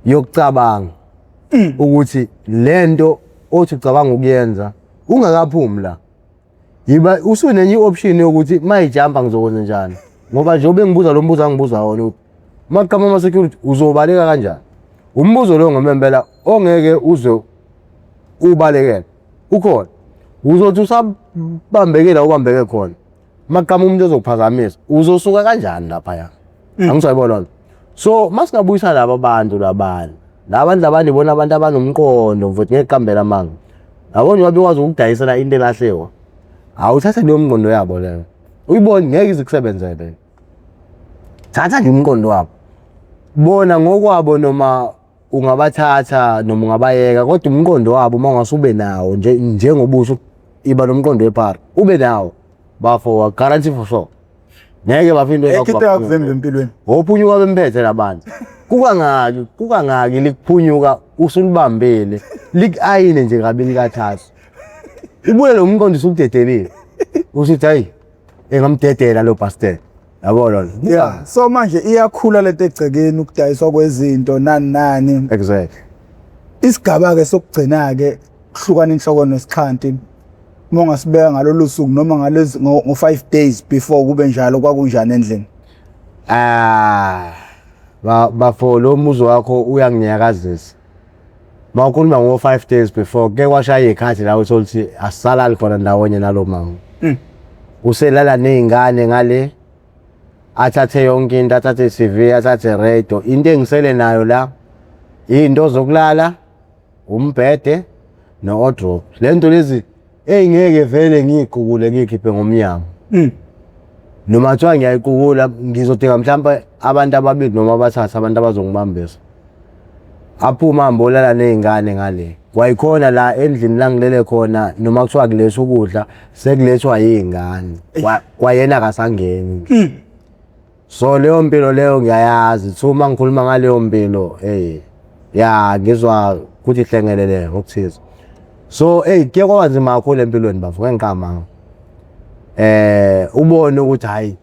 yokucabanga ukuthi lento othi ucabanga ukuyenza ungakaphumi la, yiba usunenye i-option yokuthi mayijampa ngizokwenza njani, ngoba nje bengibuza lo mbuzo angibuza wona ukuthi maqhamuka ama-security uzobaleka kanjani. Umbuzo lo ngempela ongeke uze ubalekele ukhona, uzothi usabambekela ubambeke khona, maqhamuka umuntu ozokuphazamisa, uzosuka kanjani laphaya? Angisayibona loo nto. So masingabuyisa laba bantu labana, laba bantu labana ibona abantu abanomqondo mfowethu, ngeke qambela amanga. Yabo, njengoba bekwazi ukudayisela into elahlewa, awuthathe leyo mqondo yabo leyo, uyibone ngeke ize ikusebenzele. Thatha nje umqondo wabo bona ngokwabo, noma ungabathatha noma ungabayeka, kodwa umqondo wabo uma ungasube nawo nje njengobuso, iba nomqondo wephara, ube nawo bafo, guarantee for sure ngeke bafo into. Ekho into yakuvimba empilweni. Wophunyuka bemphethe labantu, kukangaki kukangaki likuphunyuka usulibambile, likuayine nje kabili kathathu, ubuye lo mqondo usukudedelile, usuthi hayi, engamdedela lo bastard, yabo lona. Yeah, so manje iyakhula lento egcekeni, ukudayiswa kwezinto nani nani. Isigaba ke sokugcina ke, kuhlukana inhloko nesixhanti. Uma ungasibeka ngalolu suku noma ngalezi ngo 5 days before kube njalo, kwakunjani endlini? Ah, bafo, lo muzi wakho uyanginyakazisa. Mawukhuluma ngo 5 days before, ke kwashaya ikhathi la uthola ukuthi asisalali khona ndawonye nalo mama. Uselala nezingane ngale, athathe yonke into, athathe TV, athathe radio. Into engisele nayo la into zokulala, umbhede no-wardrobe. Le nto lezi ey'ngeke vele ngiyiqukule ngiyikhiphe ngomnyango. Noma kuthiwa ngiyayiqukula, ngizodinga mhlawumbe abantu ababili noma abathathu, abantu abazongibambisa. Aphume ahambe olala ney'ngane ngale. Kwayikhona la endlini la ngilele khona, noma kuthiwa kulethwa ukudla, sekulethwa yiy'ngane. Kwayena akasangeni. So leyo mpilo leyo ngiyayazi. So uma ngikhuluma ngaleyo mpilo, hey, ya, ngizwa kuthi hlengelele okuthize. So hey, kuye kwaba nzima kakhulu empilweni bafo, ngeke ngiqamanga. Ubone ukuthi hayi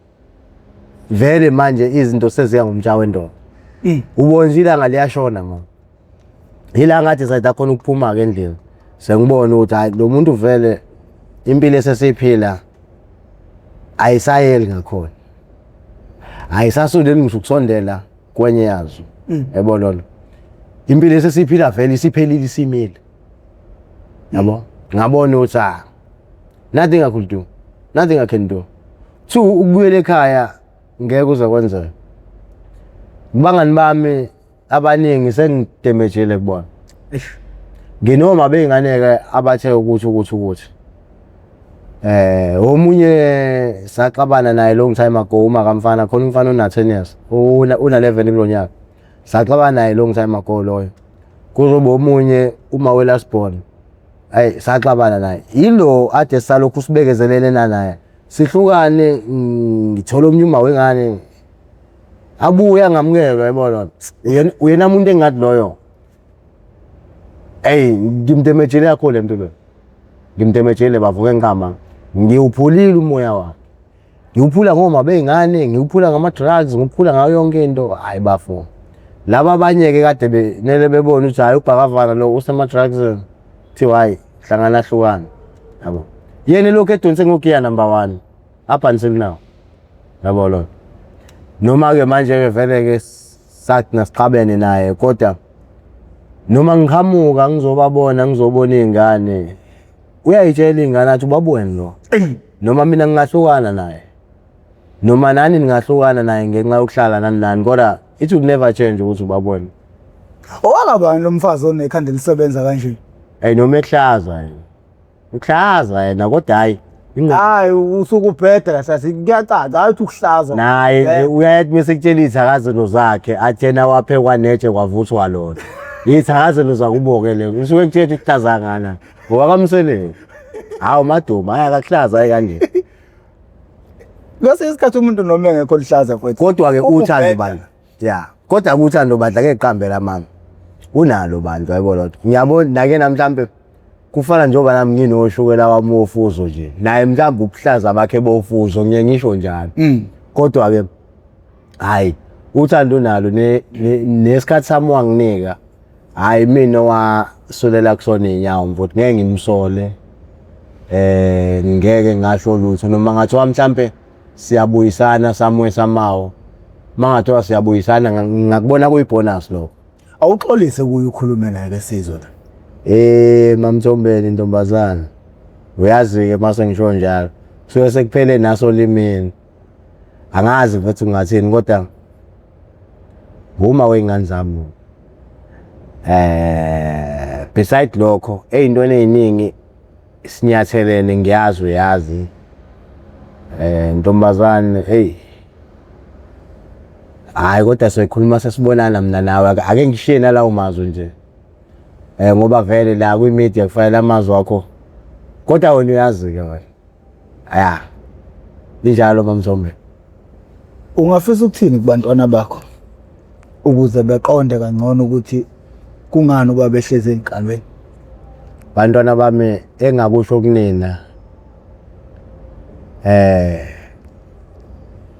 vele manje izinto seziya ngomtsha wendoda. Ubone nje ilanga liyashona manje. Yila ngathi sayida khona ukuphuma ke endlini. Sengibona ukuthi hayi, lo muntu vele impilo esesiphila ayisayeli ngakhona. Ayisasondeli ngisho ukusondela kwenye yazo. Yabo lona. Impilo esesiphila vele isiphelile, isimile. Yabo? Ngabona ukuthi ah, nothing I could do. Nothing I can do. Two, ukubuyela ekhaya ngeke kuze kwenzeke. Kubangani bami abaningi sengidemejile kubona. Nginoma beyingane-ke abathe ukuthi omunye saxabana naye long time ago, uma kamfana khona, umfana una 10 years, una 11 kulo nyaka, saxabana naye long time ago loyo. Kuzoba omunye uma we last born, ayi, saxabana naye, yilo ade salokhu sibekezelele naye, sihlukane, ngithola omunye uma wengane abuye angamukelwa, yabona. Uyena umuntu engathi loyo, ey, ngimdemejile kakhulu empilweni, ngimdemejile bavuke ngikama, ngiwuphulile umoya wakhe, ngiwuphula ngoma beyingane, ngiwuphula ngama-drugs, ngiwuphula ngayo yonke into. Hayi bafo, laba abanye-ke kade nele bebona ukuthi hhayi, ubhakavana lo usema-drugs, kuthiwa hhayi, hlangana hlukana, yabo. Yena lokhu edonse ngogiya number one up until now, yabo lo. Noma-ke manje-ke vele-ke sathi nasixabene naye, kodwa noma ngiqhamuka ngizobabona, ngizobona iy'ngane, uyayitshela iy'ngane athi ubabone lo, noma mina ngingahlukana naye, noma nani ningahlukana naye ngenxa yokuhlala nani nani, kodwa it will never change ukuthi ubabone. Owakabani lo mfazi onekhanda elisebenza kanje? Hey noma ehlaza yena. Uhlaza yena kodwa hayi Hayi usuke ubheda kahle kahle kuyacaca hayi uthi ukuhlaza. Naye nje uyathi bese kutshela izithakazelo zakhe athi yena waphekwa netshe kwavuthwa lona. Izithakazelo zakubo-ke lezo usuke kutshela ukuthi kuhlaza ngana ngoba kamseleni. Hawu maduma hayi akakuhlaza hayi kanje. Kwesinye isikhathi umuntu noma engekho luhlaza mfowethu. Kodwa-ke uthando bandla. Ya. Kodwa uthando bandla ngeke qambela mama. Unalo bandla yabo lodwa. Ngiyabona nake namhlambe kufana njengoba nami nginoshukela wami wofuzo nje. Naye mhlawumbe ubuhlaza bakhe bofuzo ngiye ngisho njalo. Kodwa ke hayi uthando unalo nesikhathi sami wanginika. Hayi mina owasulela kusona iy'nyawo mfowethu ngeke ngimsole. Ngeke ngasho lutho noma ngathiwa mhlampe siyabuyisana somewhere somehow. Mangathiwa siyabuyisana ngakubona kuyibonus lokho. Awuxolise kuye ukhulume naye ke sizwe la. Eh mamthombeni ntombazana. Uyazi-ke mase ngisho njalo. Kusuke sekuphele naso limini. Angazi mfethu ngingathini kodwa uma wey'ngane zami. Beside lokho ey'ntweni ey'ningi sinyathelene ngiyazi uyazi. Ntombazane eyi hhayi kodwa soyikhuluma sesibonana mina nawe ake ngishiye nalawo mazwi nje. Ngoba vele la kwi-media kufanele amazwi akho kodwa wena uyazi-ke wena. Ya linjalo mamzombe. Ungafisa ukuthini kubantwana bakho ukuze beqonde kangcono ukuthi kungani ubaba ehlezi ey'nkalweni? Bantwana bami engakusho kunina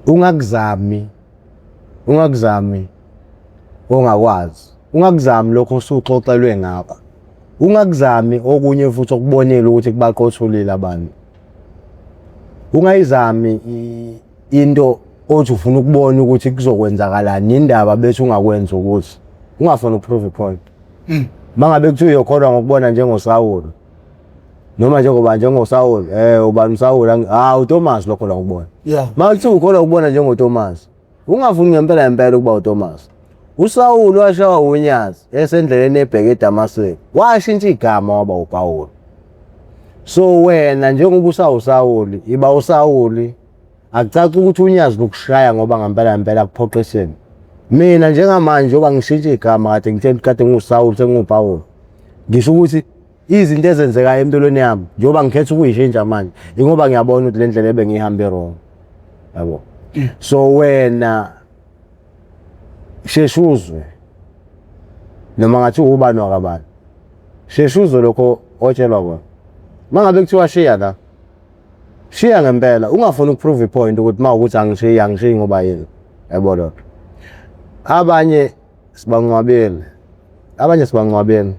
ungakuzami ungakuzami ongakwazi ungakuzami lokho osuxoxelwe ngakho ungakuzami okunye futhi okubonile ukuthi kubaqothulile abantu ungayizami into othi ufuna ukubona ukuthi kuzokwenzakalani indaba bese ungakwenza ukuthi ungafuni ukuprove point mangabe kuthiwa uyokholwa ngokubona njengoSawulu noma njengoba njengoSawulu ubani uSawulu ah uThomas lokho la ukubona Yeah. makuthiwa ukholwa ukubona njengoThomas ungafuni ngempela ngempela ukuba uThomas. USawulu washawa unyazi esendleleni ebheke eDamaseko washintsha igama waba uPawulu. So wena njengoba usawuSawuli iba uSawuli akucaci ukuthi unyazi lukushaya ngoba ngempela ngempela kuphoqiseni. Mina njengamanje njengoba ngishintsha igama kade ngithe kade nginguSawuli senginguPawulu ngisho ukuthi izinto ezenzekayo empilweni yami njengoba ngikhetha ukuyishintsha manje ingoba ngiyabona ukuthi le ndlela ebengiyihambe wrong yabo. So wena sheshe uzwe noma ngathi ubani wakabani sheshe uzwe lokho otshelwa kona. Mangabe kuthiwa shiya la shiya ngempela ungafuni ukuprove ipoint ukuthi uma ukuthi angishiyi angishiyi ngoba yini yabo lokho. Abanye sibangcwabile abanye sibangcwabile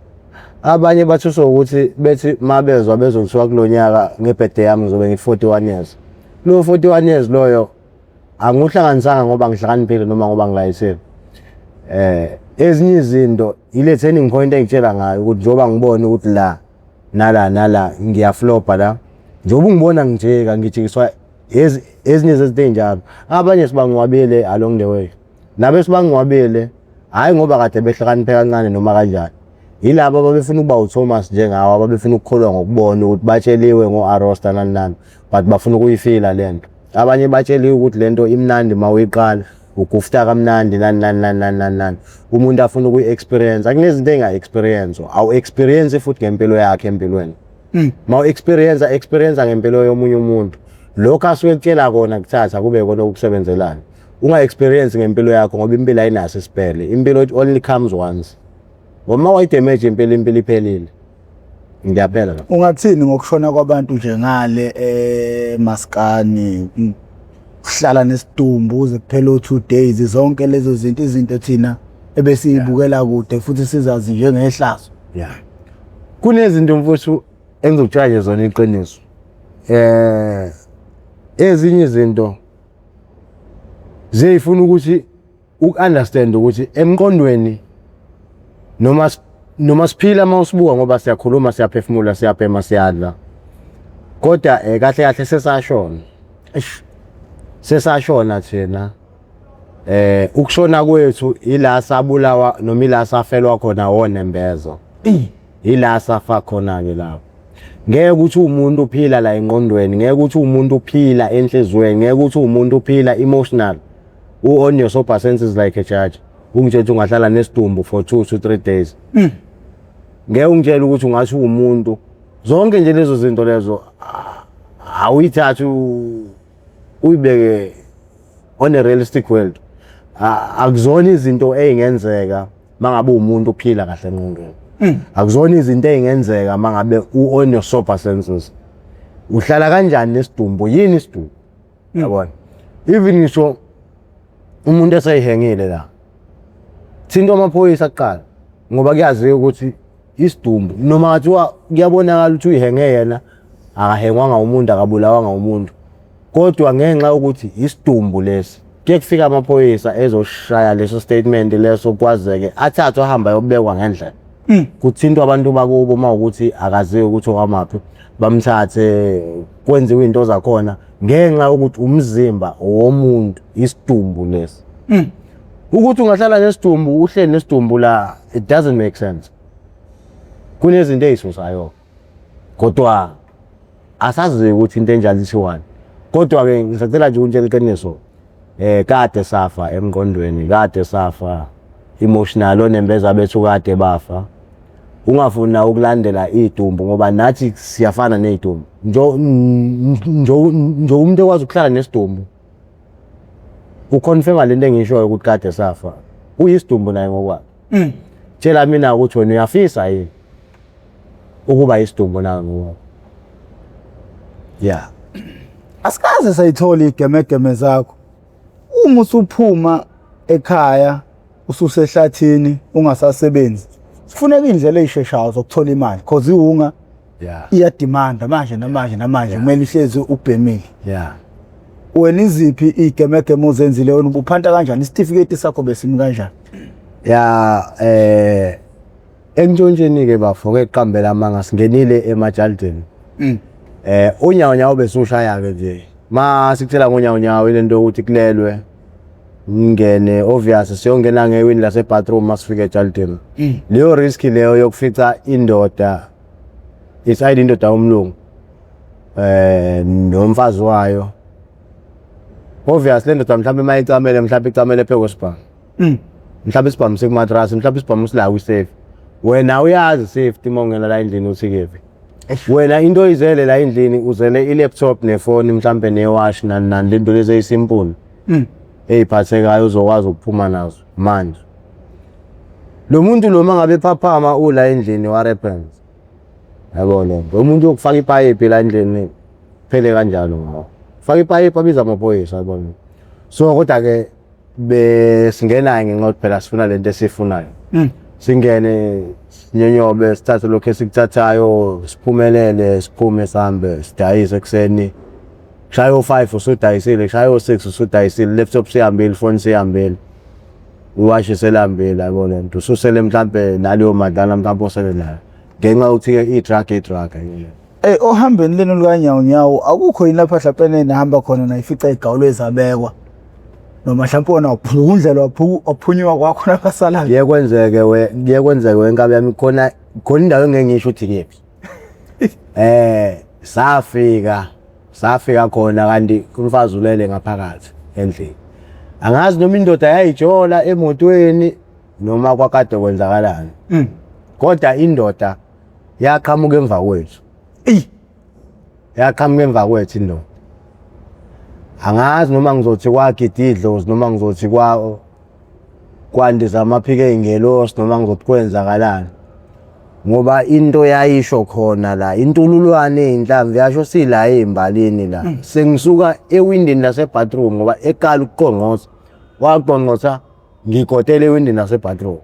abanye bathuswa ukuthi bethi mabezwa bezothiwa kulo nyaka ngebirthday yami ngizobe ngi-41 years. Lo 41 years loyo angiwuhlanganisanga ngoba ngihlakaniphile noma ngoba ngilayisile. Ezinye izinto ile turning point engitshela ngayo ukuthi njengoba ngibona ukuthi la nala nala ngiyaflopa la njengoba ungibona ngijika ngijikiswa ezinye zezinto ey'njalo. Abanye sibangcwabile along the way. Labo esibangcwabile hhayi ngoba kade behlakaniphe kancane noma kanjani. Yilabo ababefuna ukuba uThomas njengawe ababefuna ukukholwa ngokubona ukuthi batsheliwe ngo-Arosta nani nani but bafuna ukuyifila le nto. Abanye batsheliwe ukuthi le nto imnandi uma uyiqala ugufta kamnandi nani nani nani nani nani nani. Umuntu afuna ukuyi-experience akunezinto ey'nga-experience awu-experience futhi ngempilo yakhe empilweni. Ma u-experience experience ngempilo yomunye umuntu lokho asuke ekutshela kona kuthatha kube kona okusebenzelayo. Unga-experience ngempilo yakho ngoba impilo ayinaso isipele. Impilo it only comes once. Ngoba uma wayidamage impilo impilo iphelile. Ngiyaphela lapho. Ungathini ngokushona kwabantu nje ngale emaskani kuhlala nesidumbu kuze kuphele o-2 days zonke lezo zinto izinto thina ebesiyibukela kude futhi sizazi njengehlazo. Yeah. Kunezinto mfowethu engizokutshela nje zona iqiniso. Ezinye izinto ziyifuna ukuthi uku-understand ukuthi emqondweni noma siphila uma usibuka ngoba siyakhuluma siyaphefumula siyabhema siyadla kodwa kahle kahle sesashona. Eish. Sesashona thina. Ukushona kwethu ila sabulawa noma ila safelwa khona wonembeza. Ila safa khona ke lapho. Ngeke ukuthi umuntu uphila la engqondweni, ngeke ukuthi umuntu uphila enhliziyweni, ngeke ukuthi umuntu uphila emotional. U on your sober senses like a judge. Ungitshela ukuthi ungahlala nesidumbu for 2 to 3 days. Ngeke ungitshele ukuthi ungathi umuntu zonke nje lezo zinto lezo awuyithathi uyibeke on a realistic world. Akuzona izinto ey'ngenzeka mangabe umuntu uphila kahle engqondweni. Akuzona izinto ey'ngenzeka mangabe u-on your sober senses. Uhlala kanjani nesidumbu? Yini isidumbu? Yabona, even ngisho umuntu eseyihengile la, thinta amaphoyisa kuqala, ngoba kuyaziwa ukuthi isidumbu noma ngathiwa kuyabonakala ukuthi uyihenge yena, akahengwanga umuntu, akabulawanga umuntu, kodwa ngenxa yokuthi isidumbu lesi, kuye kufika amaphoyisa ezoshaya leso statement leso, kwazeke athathwe ahambe ayobekwa ngendlela. Kuthintwa abantu bakubo uma ukuthi akaziwe ukuthi owamaphi, bamthathe, kwenziwe into zakhona ngenxa yokuthi umzimba womuntu, isidumbu lesi. Ukuthi ungahlala nesidumbu, uhleli nesidumbu la, it doesn't make sense. Kunezinto ey'susayo, kodwa asazi ukuthi into enjalo ithiwani. Kodwa-ke ngisacela nje ukuntshela iqiniso, kade safa emqondweni, kade safa emotional, onembeza bethu kade bafa. Ungafuni na ukulandela idumbu, ngoba nathi siyafana nezidumbu. Njo njo njo umuntu ekwazi ukuhlala nesidumbu, uconfirma lento engishoyo ukuthi kade safa, uyisidumbu naye ngokwakhe. Tshela mina ukuthi wena uyafisa yini ukuba isidumbu nawe ngokwakho? Yeah. Asikaze sayithola igemegeme zakho. Uma usuphuma ekhaya, ususehlathini, ungasasebenzi, sifuneka indlela eyisheshayo zokuthola imali, cause iwunga iyademanda manje namanje namanje, kumele uhlezi ubhemile. Wena iziphi igemegeme ozenzile? Wena ubuphanta kanjani? Isitifiketi sakho besimi kanjani? Ya, entshontsheni ke bafo, ke qambela amanga, singenile emajaldini. Unyawo nyawo besushaya ke nje. Ma sikuthela ngonyawo nyawo, ilento yokuthi kulelwe ngene, obvious siyongena ngewini lase bathroom masifika ejaldini. Leyo risk leyo yokufica indoda, it's either indoda yomlungu nomfazi wayo. Obvious le ndoda mhlawumbe mayicamele, mhlawumbe icamele phezu kwesibhamu. Mhlawumbe isibhamu sikumatrasi, mhlawumbe isibhamu sila kwi-safe. Wena uyazi safety uma ungena la endlini uthi kephi. Wena into oyizele la endlini, uzele i-laptop nefoni, mhlambe newash, nani nani, lento lezi eyisimple ey'phathekayo uzokwazi ukuphuma nazo. Manje lo muntu lo mangabe ephaphama ula endlini, what happens? Yabo, lo umuntu yokufaka ipayipi la endlini, phele kanjalo ngawo. Faka ipayipi, abiza amaphoyisa, yabona. So kodwa ke besingena ngenxa yokuthi phela sifuna lento esiyifunayo. Singene, sinyonyobe, sithathe lokhu esikuthathayo, siphumelele, siphume, sihambe sidayise ekuseni. Kushaya o-5 usudayisile, kushaya o-6 usudayisile, laptop sihambile, ifoni sihambile, iwashi selihambile, yabo lento. Ususele mhlampe naleyo madlana mhlampe osele nayo ngenxa yokuthi-ke i-drug, i-drug. Ohambeni lenu lukanyawo nyawo, akukho yini lapha mhlawumbe nihamba khona nayifica igawulwe zabekwa, noma mhlawumbe wona waphuka undlela, waphunyuka kwakho nabasalayo? Kuye kwenzeke we, kuye kwenzeke wenkabi yami, khona khona indawo engeke ngisho ukuthi kephi. Safika khona kanti umfazi ulele ngaphakathi endlini. Angazi noma indoda yayijola emotweni noma kwakade kwenzakalani. Kodwa indoda yaqhamuka emva kwethu. Eyi. Yaqhamuka emva kwethu indoda. Angazi noma ngizothi kwagida idlozi, noma ngizothi kwa kwandiza amaphiko ey'ngelosi, noma ngizothi kwenzakalani. Ngoba into yayisho khona la, intululwane ey'nhlamvu yasho sila ey'mbalini la. Sengisuka ewindini lase-bathroom, ngoba eqala ukuqongqotha, waqongqotha ngigotele ewindini lase-bathroom.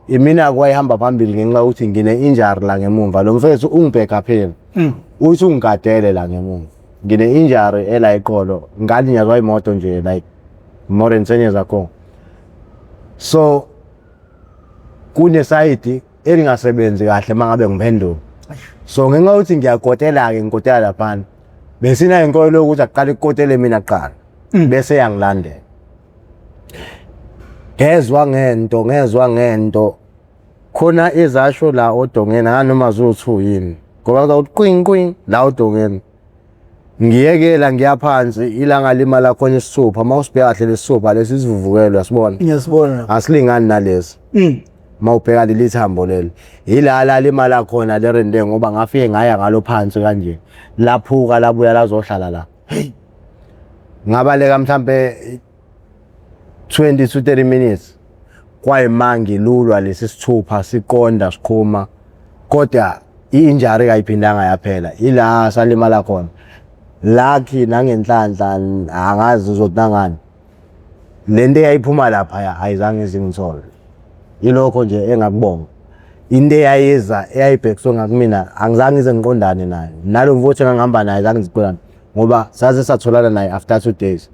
Imina kwayihamba phambili ngenxa yokuthi ngine-injury la ngemumva. Lo mfethu ungibheka phela. Uthi ungigadele la ngemumva. Ngine-injury ela eqolo, ngalinyazwa imoto nje like more than 10 years ago. So kunesayidi elingasebenzi kahle mangabe ngiphenduka. So ngenxa yokuthi ngiyagotela-ke, ngigotela laphana. Besinayo inkolo yokuthi aqale ukukotele mina kuqala, bese yangilandela. Ngezwa ngento, ngezwa ngento. Khona ezasho la odongeni anoma zuthu yini. Ngoba kuthi qing qing la odongeni. Ngiyekela ngiya phansi ilanga limala khona isithupha uma usibheka kahle lesithupha lesi sivuvukelo uyasibona. Ngiyasibona. Asilingani nalesi. Uma ubheka leli thambo leli. Ila la limala khona le rende ngoba ngafike ngaya ngalo phansi kanje. Laphuka labuya lazohlala la. Hey. Ngabaleka mhlambe 20 to 30 minutes kwayima ngilulwa lesi sithupha siqonda siqhuma kodwa i-injury kayiphindanga yaphela ila salimala khona lucky nangenhlanhla angazi uzothi nangani lento eyayiphuma lapha ayizange izingithole ilokho nje engakubonga into eyayiza eyayibhekiswe ngakumina angizange ngize ngiqondane nayo nalo mfowethu engangihamba naye zange ngiziqondane ngoba saze satholana naye after 2 days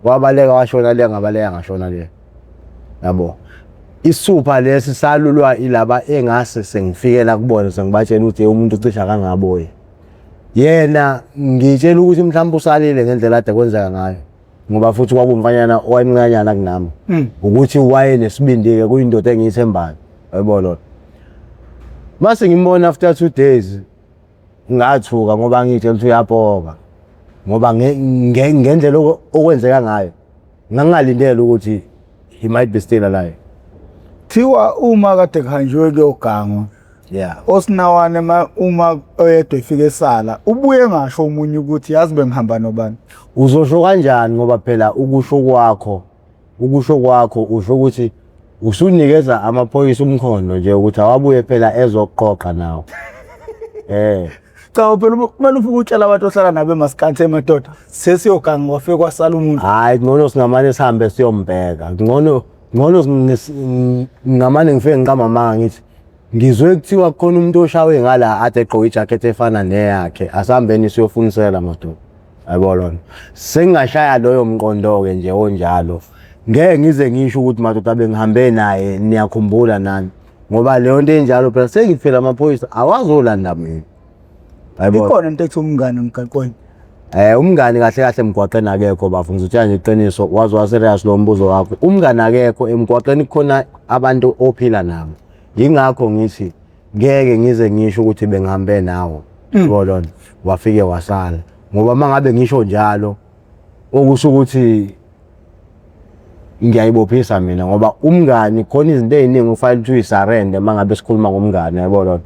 wabaleka washona le ngabaleka ngashona le yabo. Isithupha lesi salulwa ilaba engase sengifikela kubona sengibatshela ukuthi umuntu ucisha kangaboyi yena ngitshela ukuthi mhlawumbe usalile ngendlela ade kwenzeka ngayo ngoba futhi kwakumfanyana owayemncanyana kunami ukuthi wayenesibindi-ke kuyindoda engiyithembayo yabo lona. Mase ngimbona after 2 days ngathuka ngoba ngitshela ukuthi uyapoka ngoba ngendlela okwenzeka ngayo ngangingalindele ukuthi he might be still alive. Thiwa uma kade kuhanjiwe kuyogangwa osinawane uma oyedwa efika esala ubuye ngasho omunye ukuthi yazi bengihamba nobani. Uzosho kanjani ngoba phela ukusho kwakho usho ukuthi usunikeza amaphoyisa umkhondo nje ukuthi awabuye phela ezoqoqa nawo. Cha phela kumele ufike utshela abantu ohlala nabo emasikhathi emadoda sesiyoganga kwafike kwasala umuntu. Hayi, ngcono singamane sihambe siyombheka. Ngcono ngingamane ngifike ngiqamba amanga ngithi ngizwe kuthiwa kukhona umuntu oshawe ngala ade egqoke ijacket efana neyakhe, asihambeni siyofunisela madoda. Yabo lona. Sengingashaya loyo mqondo-ke nje onjalo. Ngeke ngize ngisho ukuthi madoda bengihambe naye niyakhumbula nani. Ngoba leyo nto enjalo phela sengithi phela amaphoyisa awazolanda mina. Yabo. Ikhona into ethi umngane emgaqweni. Umngani kahle kahle emgwaqeni akekho bafo, ngizotshela nje iqiniso waze wa-serious lo mbuzo wakho. Umngani akekho emgwaqeni, kukhona abantu ophila nabo. Yingakho ngithi ngeke ngize ngisho ukuthi bengihambe nawo. Yabo lona wafike wasala. Ngoba mangabe ngisho njalo okusho ukuthi ngiyayibophisa mina ngoba umngani khona izinto ey'ningi ufanele ukuthi uyi-surrender mangabe sikhuluma ngomngani yabo lona.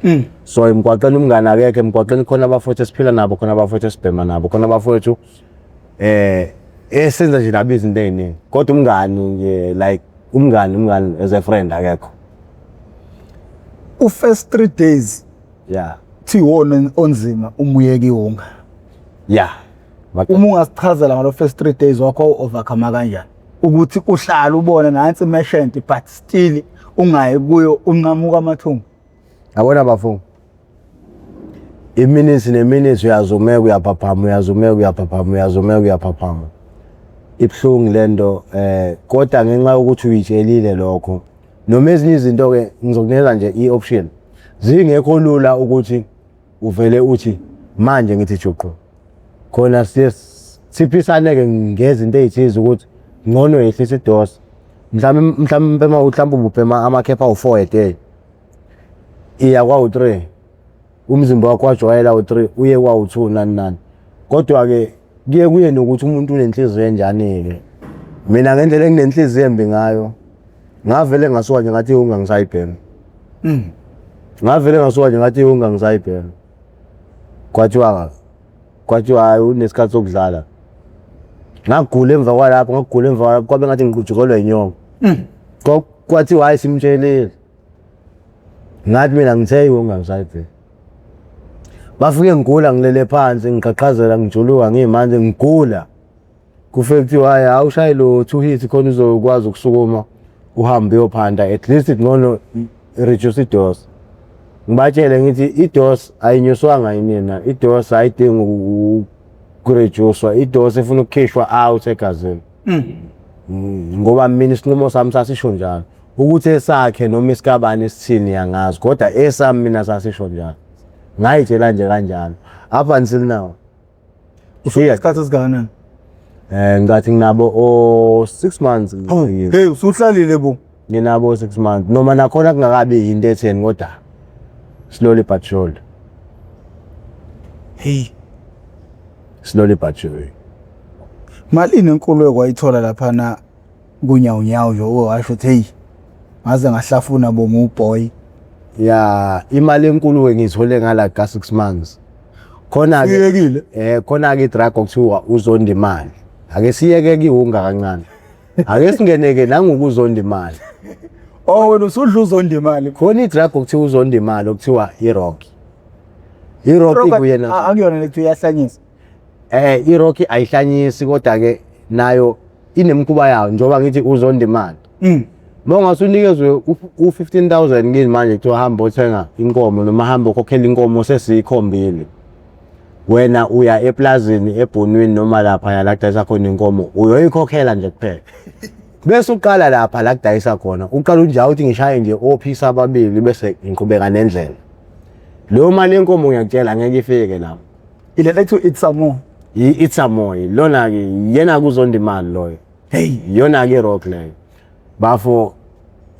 So emgwaqeni umngani akekho, emgwaqeni khona abafowethu esiphila nabo, khona abafowethu esibhema nabo, khona abafowethu esenza nje nabo izinto ey'ningi. Kodwa umngani nje like umngani as a friend akekho. U-first 3 days thiwona onzima uma uyeka iwunga. Uma ungasichazela ngalo first 3 days wakho u-overcome kanjani? Ukuthi uhlala ubone nansi i-merchant but still ungayi kuyo unqamuka amathumbu. Yabona bafo. I-minutes ne-minutes uyazumeka uyaphaphama, uyazumeka uyaphaphama, uyazumeka uyaphaphama. Ibuhlungu lento kodwa ngenxa yokuthi uyitshelile lokho noma ezinye izinto ke ngizokunikeza nje i-option zingekho lula ukuthi uvele uthi manje ngithi juqu khona siye siphisane-ke ngezinto ey'thize ukuthi ngcono yehlisa i-dose mhlawumbe mhlawumbe mhlawumbe ububhema amakhepha awu-4 a day iya kwawu-3 umzimba wakho wajwayela u-3 uye kwawu-2 nani nani. Kodwa-ke kuye kuye nokuthi umuntu unenhliziyo enjani-ke. Mina ngendlela enginenhliziyo embi ngayo ngavele ngasuka nje ngathi ungangisayibhema. Ngavele ngasuka nje ngathi ungangisayibhema. Kwathiwa hhayi unesikhathi sokudlala. Ngagula emva kwalapho, ngagula emva kwalapho kwabe ngathi ngiqujukelwa inyongo. Kwathiwa hhayi simtshelile. Ngathi mina ngithe ungangisayibhema. Bafike ngigula ngilele phansi ngiqhaqhazela ngijuluka ngimanzi ngigula. Kufike kuthiwa hhayi awushaye lo two hits khona uzokwazi ukusukuma uhambe uyophanda at least ngcono reduce i-dose. Ngibatshele ngithi i-dose ayinyuswanga yinina, i-dose ayidingi uku-reduce-wa, i-dose ifuna ukukhishwa out egazini. Ngoba mina isinqumo sami sasisho njalo ukuthi esakhe noma isikabani sithini angazi kodwa esami mina sasisho njalo. Ngayitshela nje kanjalo up until now. Isikhathi esingakanani? Ngicathi nginabo o 6 months. Hey, usuhlalile bo. Nginabo 6 months. Noma nakhona kungakabi into etheni kodwa slowly but surely. Hey. Slowly but surely. Malini enkulu ekwayithola laphana kunyawunyawu nje owasho ukuthi hey ngaze ngahlafuna bo nguboy. Ya, imali enkulu ke ngiyithole ngala ka 6 months. Khona ke Uyekile. Khona ke drug okuthiwa uzonda imali. Ake siyeke kiwunga kancane. Ake singene ke nangukuzonda imali. Oh, wena usudla uzonda imali. Khona idrug okuthiwa uzonda imali okuthiwa irock. Irock kuyena. Akuyona lethi uyahlanyisa. Irock ayihlanyisi kodwa ke nayo inemkhuba yayo njengoba ngithi uzonda imali. Uma ungase unikezwe u-15,000 kini manje kuthiwa hamba othenga inkomo noma hamba ukhokhela inkomo sesiyikhombile. Wena uya eplazini ebhonwini noma lapha la kudayisa khona inkomo uyoyikhokhela nje kuphela. Bese uqala lapha la kudayisa khona uqala unjalo uthi ngishaye nje ophisa ababili bese ngiqhubeka nendlela. Leyo mali yenkomo ngiyakutshela ngeke ifike lapho. Ile lethu it's some more. It's some more. Lona ke yena kuzonda imali loyo. Hey, yona ke rock leyo. Bafo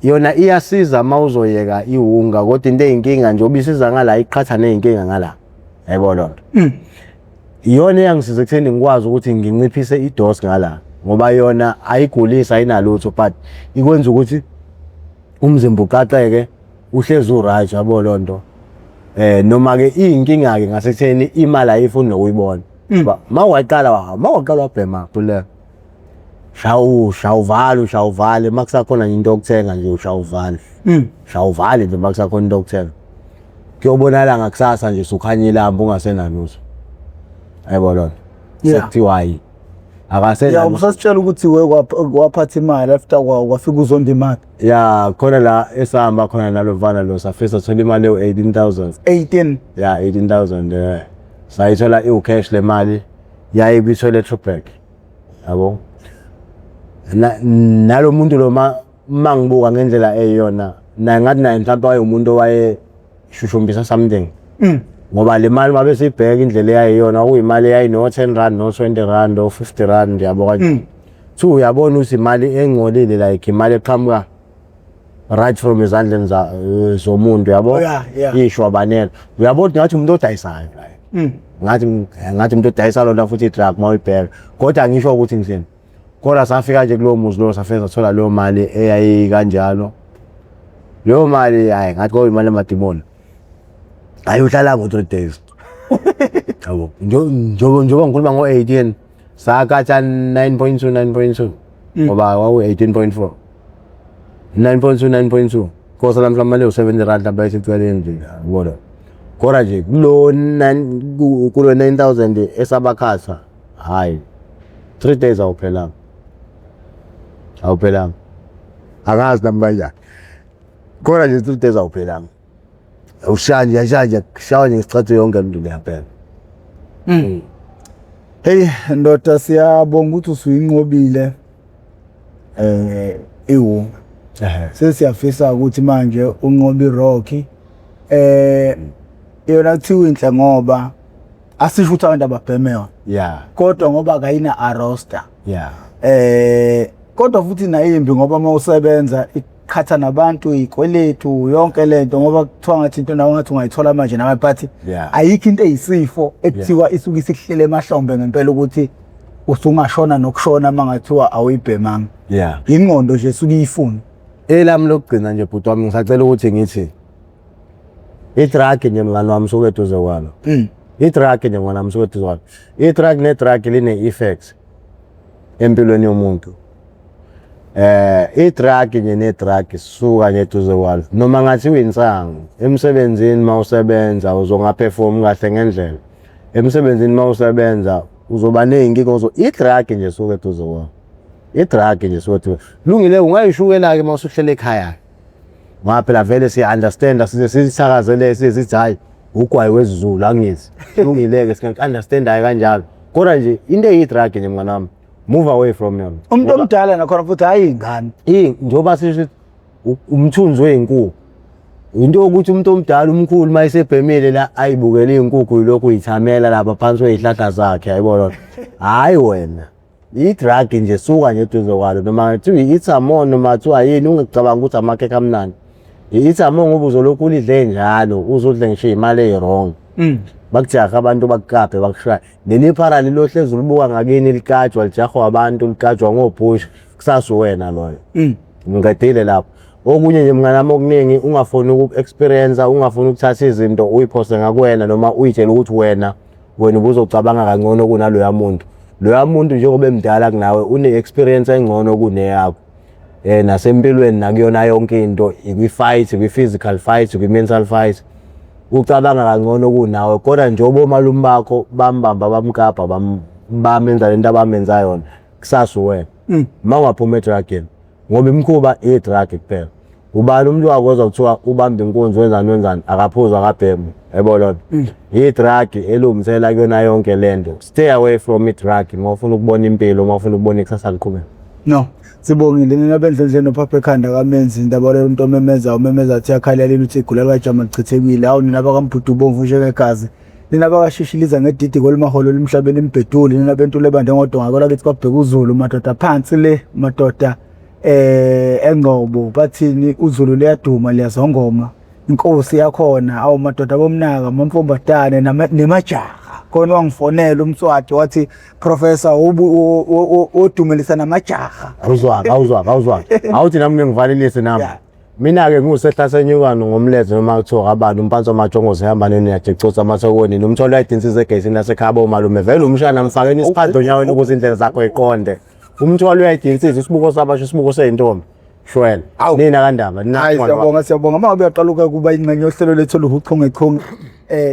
yona iyasiza mawuzoyeka iwunga kodwa into eyinkinga nje obisiza ngala iqhatha nezinkinga ngala. Yayibona lonto. Iyona eyangisiza ekutheni ngikwazi ukuthi nginciphise idose ngala ngoba yona ayigulisa ayinalutho but ikwenza ukuthi umzimba uqaqeke uhlezi uright yabo lonto. Noma ke iyinkinga ke ngasekutheni imali ayifuni nokuyibona. Mawaqala mawaqala wabhema kule shawuvale shawuvale makusakhona into yokuthenga nje ushawuvale. Shawuvale nje makusakhona into yokuthenga. Kuyobonakala ngakusasa nje sukhanya ilambu ungasenalutho. Yayibona lonto. Sekuthiwa hayi akasenalutho. Ya, usasitshela ukuthi we waphatha imali after kwafika uzonda imali. Ya, khona la esahamba khona nalo mfana lo safisa thola imali ewu 18,000. 18. Ya, 18,000. Sayithola iwu cash le mali yayibi toilet bag. Yabo. Nalo muntu lo mangibuka ngendlela eyiyona naye ngathi naye mhlawumbe wayemuntu owayeshushumbisa something. Ngoba le mali mabe sibheka indlela eyayiyona kuyimali eyayino 10 rand no 20 rand o 50 rand yabo kanje. Two uyabona ukuthi imali engcolile like imali eqhamuka right from ezandleni zomuntu yabo. Ishwabanela. Uyabona ngathi umuntu odayisayo la. Ngathi umuntu odayisa lona futhi idrug mawuyibheka. Kodwa ngisho ukuthi ngithini. Kodwa safika nje kulowo muzi lo safika sathola leyo mali eyayi kanjalo. Leyo mali hayi ngathi kwakuyimali yamadimoni. Hayi uhlala ngo 3 days. Yabo njengoba ngikhuluma ngo 18 sakatha 9.2 9.2 ngoba kwaku 18.4. 9.2 9.2 kosa lamhla mali u70 rand lapha eseceleni nje yabona. Kodwa nje kulo kulo 9000 esabakhatha hayi 3 days awuphelanga. Awuphelanga. Akazi nami kanjani. Kodwa nje 3 days awuphelanga. Ushanje yashanje kushawa nje ngesicathulo yonke into leyaphela. Hey ndoda siyabonga ukuthi usuyinqobile iwunga. Sesiyafisa ukuthi manje unqobe irock. Yona kuthiwa inhle ngoba asisho ukuthi abantu ababheme yona. Yeah. Kodwa ngoba kayina arosta. Yeah. Kodwa futhi nayimbi ngoba mawusebenza iqhatha nabantu ikweletu yonke lento ngoba kuthiwa ngathi into nawe ngathi ungayithola manje nawe but ayikho into eyisifo ekuthiwa isuke isihlele emahlombe ngempela ukuthi usungashona nokushona mangathiwa awuyibhemanga. Yeah. Ingqondo nje esuke iyifuna. Elami lokugcina nje bhuti wami ngisacela ukuthi ngithi idrug nje mngani wami suke eduze kwalo. Idrug nje mngani wami suke eduze kwalo. Idrug nedrug line effects empilweni yomuntu. Idrug nje nedrug suka nje eduze kwalo. Noma ngathi uyinsangu emsebenzini mawusebenza uzongaperform kahle ngendlela. Emsebenzini mawusebenza uzoba nezinkinga uzo idrug nje suka eduze kwalo. Idrug nje suka eduze. Lungile ungayishukela ke mawusuhlele ekhaya. Ngoba phela vele siya understand size sisakazele size sithi hayi ugwayi wesiZulu angithi. Lungile ke singa understand kanjalo. Kodwa nje into eyidrug nje mngani wami move away from yona. Umuntu omdala nakhona futhi hayi ingane. Njengoba sisho umthunzi wezinkukhu. Into yokuthi umuntu omdala umkhulu mayesebhemile la ayibukele izinkukhu yilokhu uyithamela lapha phansi kwezihlahla zakhe yayibona. Hayi wena. I-drug nje suka nje eduze kwalo noma kuthiwa i-itamon noma kuthiwa yini ungacabangi ukuthi amakhekhe amnandi. I-itamon ngoba uzolokhu ulidle njalo uzodle ngisho iy'mali ey'wrong. Bakujahe abantu bakukaphe bakushaye. Leli phara lilohlezi ulibuka ngakini likajwa lijahwa abantu likajwa ngobhusha kusasa uwena loyo. Ngiqedile lapho. Okunye nje mngani wami okuningi ungafuni uku-experience ungafuni ukuthatha izinto uyiphose ngakuwena noma uyitshele ukuthi wena wena ubuzocabanga kangcono kunaloya muntu. Loya muntu njengoba emdala kunawe une-experience engcono kuneyakho. Eh nasempilweni nakuyona yonke into ikwi-fight, kwi-physical fight, kwi-mental fight. Ucabanga kangcono kunawe kodwa njengoba omalume bakho bambamba bamkapa bamenza lento abamenza yona kusasa uwena. Uma ungaphuma edrugini ngoba imikhuba i-drug kuphela. Ubani umuntu wakozwa kuthiwa ubamba inkunzi wenzani wenzani akaphuzi akabhemi yabo lona. I-drug elumthela kuyona yonke lento. Stay away from i-drug uma ufuna ukubona impilo uma ufuna ukubona ikusasa liqhubeka. No, sibongile nina bendlendle nophapha ekhanda kamenzi indaba leyo umuntu omemeza umemeza athi yakhalela ukuthi igula likajama lichithekile. Hawu nina bakaMbhudu ubomvu njengegazi. Nina bakashishiliza ngedidi kwelimaholo limhlabeni imbheduli nina bentule ebande ngodonga kwelakithi kwabheka uZulu madoda phansi le madoda engcobo bathini uZulu liyaduma liyazongoma inkosi yakhona awu madoda bomnaka mamfombatane nemajaha khona wangifonela umswati wathi professor odumelisa namajaha awuzwanga awuzwanga awuzwanga awuthi nami ngivalelise nami mina-ke ngiwusehla senyukano ngomlenze noma kuthiwa kabani umpansi wamajongozi ehamba nini yajecotsa amathokoni nomtholo wayidinsiza egeyisini lasekhaya bomalume vele umshana mfakeni isiphando onyaweni ukuze indlela zakho iqonde umthwalo uyayidinsisa isibuko sabasho isibuko seyintombi shwele nina kandaba nina Hayi siyabonga siyabonga uma ngabe uyaqala ukuba ingxenye yohlelo lethu oluhuchungechunge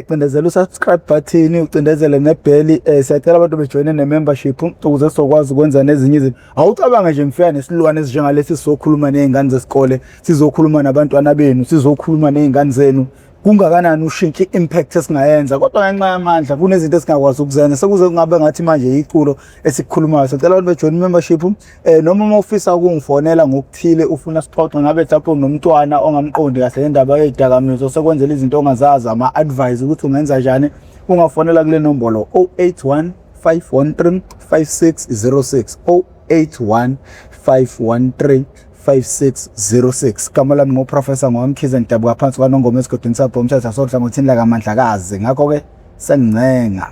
cindezela usubscribe button ucindezele nebheli siyacela abantu bejoyine ne-membership ukuze sizokwazi ukwenza nezinye izinto. Awucabange nje ngifika nesilwane esinjengalesi sizokhuluma nezingane zesikole, sizokhuluma nabantwana benu, sizokhuluma nezingane zenu. Kungakanani ushintsho i-impact esingayenza kodwa ngenxa yamandla kunezinto esingakwazi ukuzenza sekuze kungabe ngathi manje iculo esikukhulumayo. Sicela abantu bejoyine i-membership noma uma ufisa ukungifonela ngokuthile ufuna sixoxe ngabe mhlawumbe unomntwana ongamqondi kahle ngendaba yezidakamizwa osekwenzela izinto ongazazi ama-advice ukuthi ungenza njani ungafonela kule nombolo 081 513 5606 081 513 5606 igama lami nguProfessor Ngwamkhize ngidabuka phansi kwaNongoma esigodini sabhomthatha sohlangothini lakaMandlakazi ngakho-ke sengincenga.